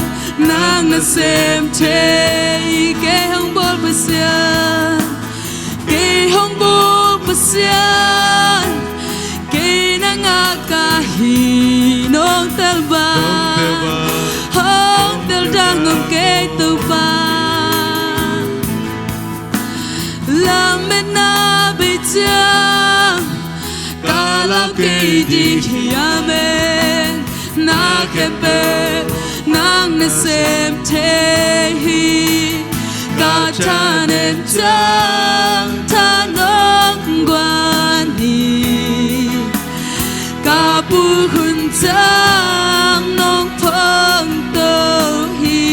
nang na sem thei. Kei hong bawl Pasian, kei hong bawl Pasian, kei na ngak ka hi, nong tel bang hong tel dang om kei, Topa. Lametna bei ciang ka lau kei ding hi, amen. Na khempeuh nang na sem thei hi. Ka thanem ciang tha nong guan hi, ka puk hun ciang nong phawngto hi.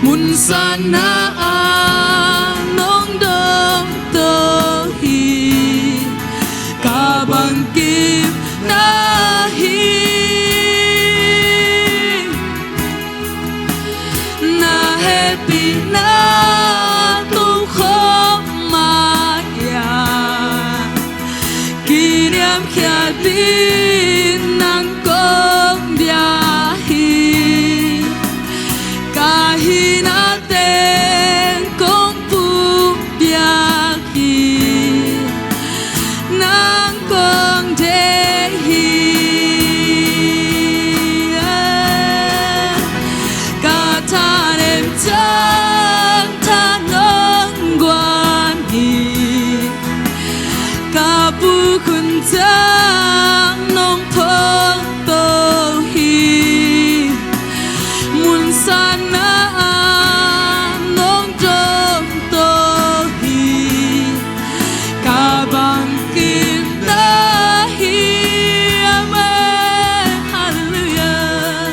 Munsatna ah nong dawngto hi, ka bangkimna hi. Na hehpihna tawh khawm mah hiam, kiniamkhiat ding nang kong bia hi. Ka hihna teng kong pumpiak hi, nang kong deih hi. Ka thanem ciang tha nong guan hi, ka puk hun ciang nong phawngto hi. Munsatna ah nong dawngto hi, ka bangkimna hi. Amen. Halleluiah.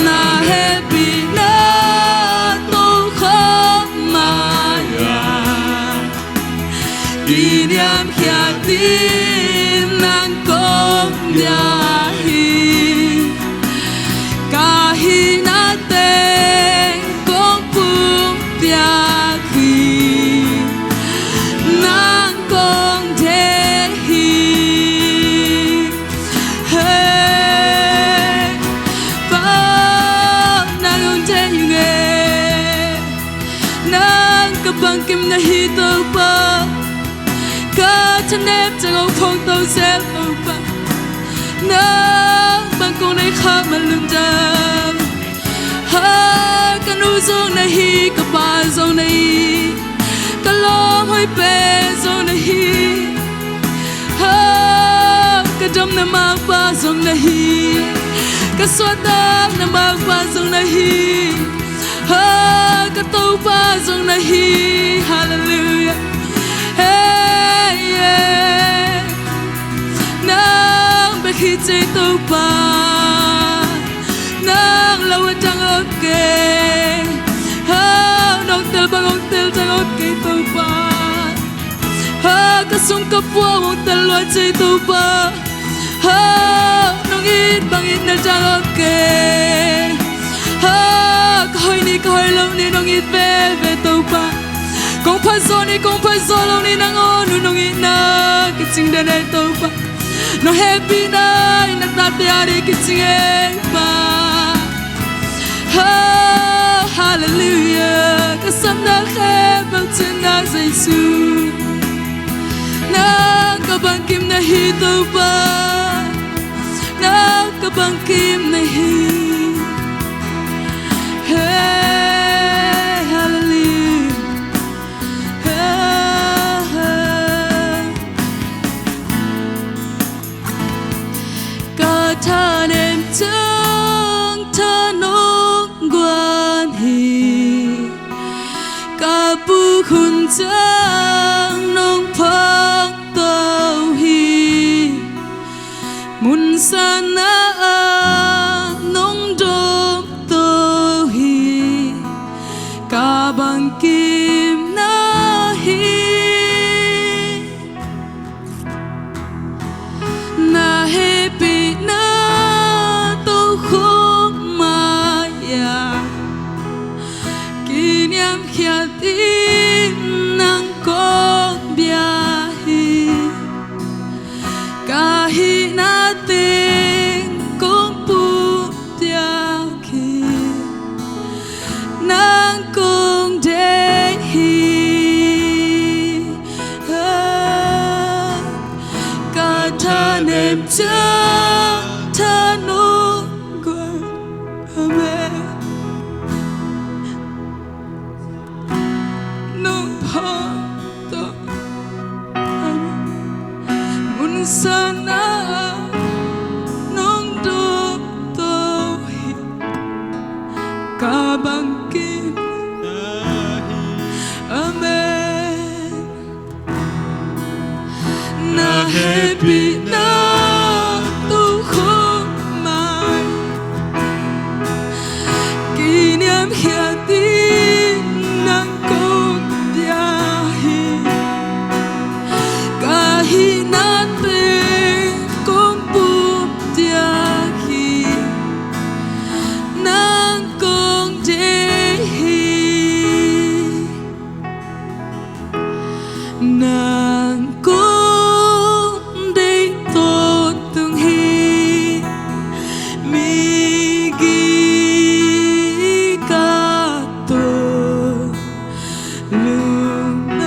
Na hehpihna tawh khawm mah hiam, kiniamkhiat ding nang kong bia hi. Ka hihna teng kong pumpiak hi, nang kong deih hi. Hey, Pa, nang hong deih ing e. Nang ka bangkim na hi, Topa. Ka thanem ciang hong phawngto zel, Topa. Nang bang kong deih kha man lungdam. Ha, ka nu zong na hi, ka pa zong na hi, ka lawm hoih pen zong na hi. Ha, ka dam na maupa zong na hi, ka suahtak na maupa zong na hi. Ha, ka Topa zong na hi. Halleluiah. Hey, yeah. Nang bek hi ci, Topa. Nang lo a dang om kei. Ha, nong tel bang hong tel dang om kei, Topa. Ha, ka sung ka puak hong tel lua ci, Topa. Ha, nong it bang itna dang om kei. Ha, ka hoih ni ka hoih lo ni nong it veve, Topa. Kong pha zaw ni kong pha zaw lo ni nangawn uh nong itna kicing den ei, Topa. Nong hehpihna in na tate a ding kicing ei, Pa. Ha, halleluiah. Ka sapna khempeuh cinna Jesu. Nang ka bangkim na hi, Topa. Nang ka bangkim na hi. Hey, halleluiah. Hey, hey. ciang nong phawk to hi. Mun sana ah nong dawp to hi. Ka bangkim na hi. Na hehpihna tokhop mai-ah kiniamkhiat in nang kong bia hi. Ka hihna teng kong pumpiak hi. Nang kong deih hi. Ka thanem ciang tha nong guan. Amen. Nong phawk to. Amen. Mun sana nong dawp to hi. Ka bangkim. Amen. Na hehpihna tokhop mai, kiniamkhiat in nang kong bia hi. Ka hihna teng kong pumpiak hi. Nang kong deih hi. Nang kong deih tawntung hi. Migi ka tawh lungnuam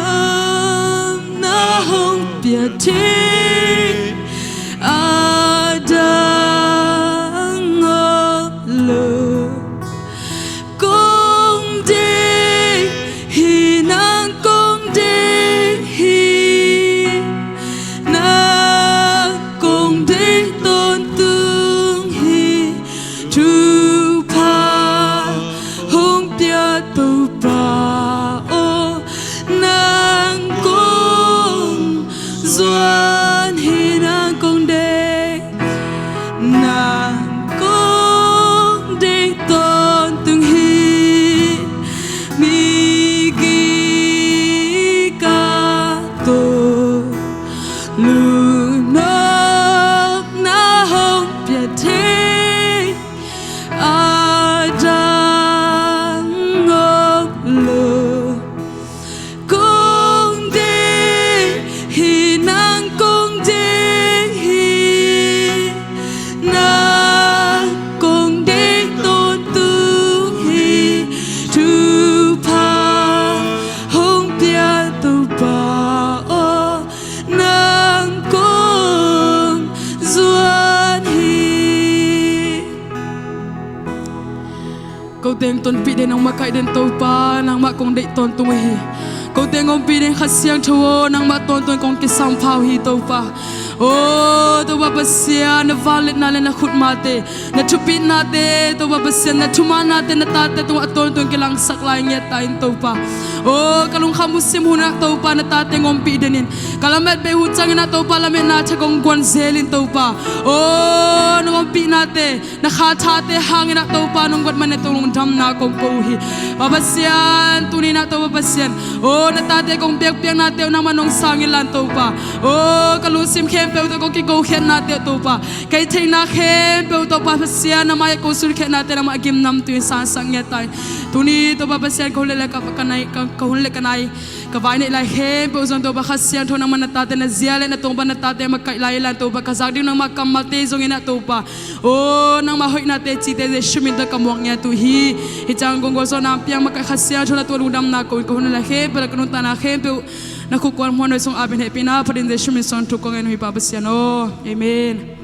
na hong pia thei a dang om lo. Kong deih hi, nang kong deih hi. Nang kong deih tawntung hi. Thupha hong pia Topa aw, nang kong zuan hi. Nang kong deih, nang kong deih tawntung hi. Migi ka tawh lungnuam na hong pia thei a dang om lo. Kong deih hi, nang kong deih hi. Nang kong deih tawntung hi. Thupha hong pia Topa aw, nang kong zuan hi. Ko teng tonpih den, nangmah kaih den Topa, nangmah kong deih tawntung uh hi. Ko teng ompih den Kha Siangtho aw, nangmah tawntung kong kisam pha uh hi Topa. Aw Topa Pasian, na vangliatna le na khutmate, na thupihnate Topa Pasian, na thumahnate na tate tungah tawntung kilangsak lai ngiat ta in Topa. Aw ka lungkham uh sim hun ah Topa, na tate ompih den in, ka lamet bei hun ciangin ah Topa lametna tha kong guan zel in Topa. Aw na ompihnate, na kha thate hangin ah Topa nong guat man na tawh lungdamna kong ko uh hi. Pa Pasian, tuni in ah Topa Pasian, aw na tate kong biakpiaknate uh nangmah nong sang in la in Topa. Aw ka lungsim khempeuh tawh kong kikokhiatnate uh Topa, kei theihna khempeuh Topa Pasian, na mai-ah kong sunkhiatnate nangmah gimnamtui in sangsak ngiat ta in. Tuni Topa Pasian, ka hun le ka, ka nai, ka, ka hun le ka nai, ka vai neih lai khempeuh zong Topa Kha Siangtho nangmah na tate na zia le na tungpan na tate makaih lai in la in Topa, ka zak ding nangmah kammalte zongin ah Topa, aw nangmah hoihnate cite Jesu min tawh ka muak ngiat uh hi. Hih ciang kong gualzawhna piang makaih Kha Siangtho na tungah lungdamna ko in, ka hun le lai khempeuh le ka nuntakna khempeuh na khut kuan muan hoih sung apin hehpihna phatin Jesu min suang thu kong ngen uh hi Pa Pasian aw. Amen.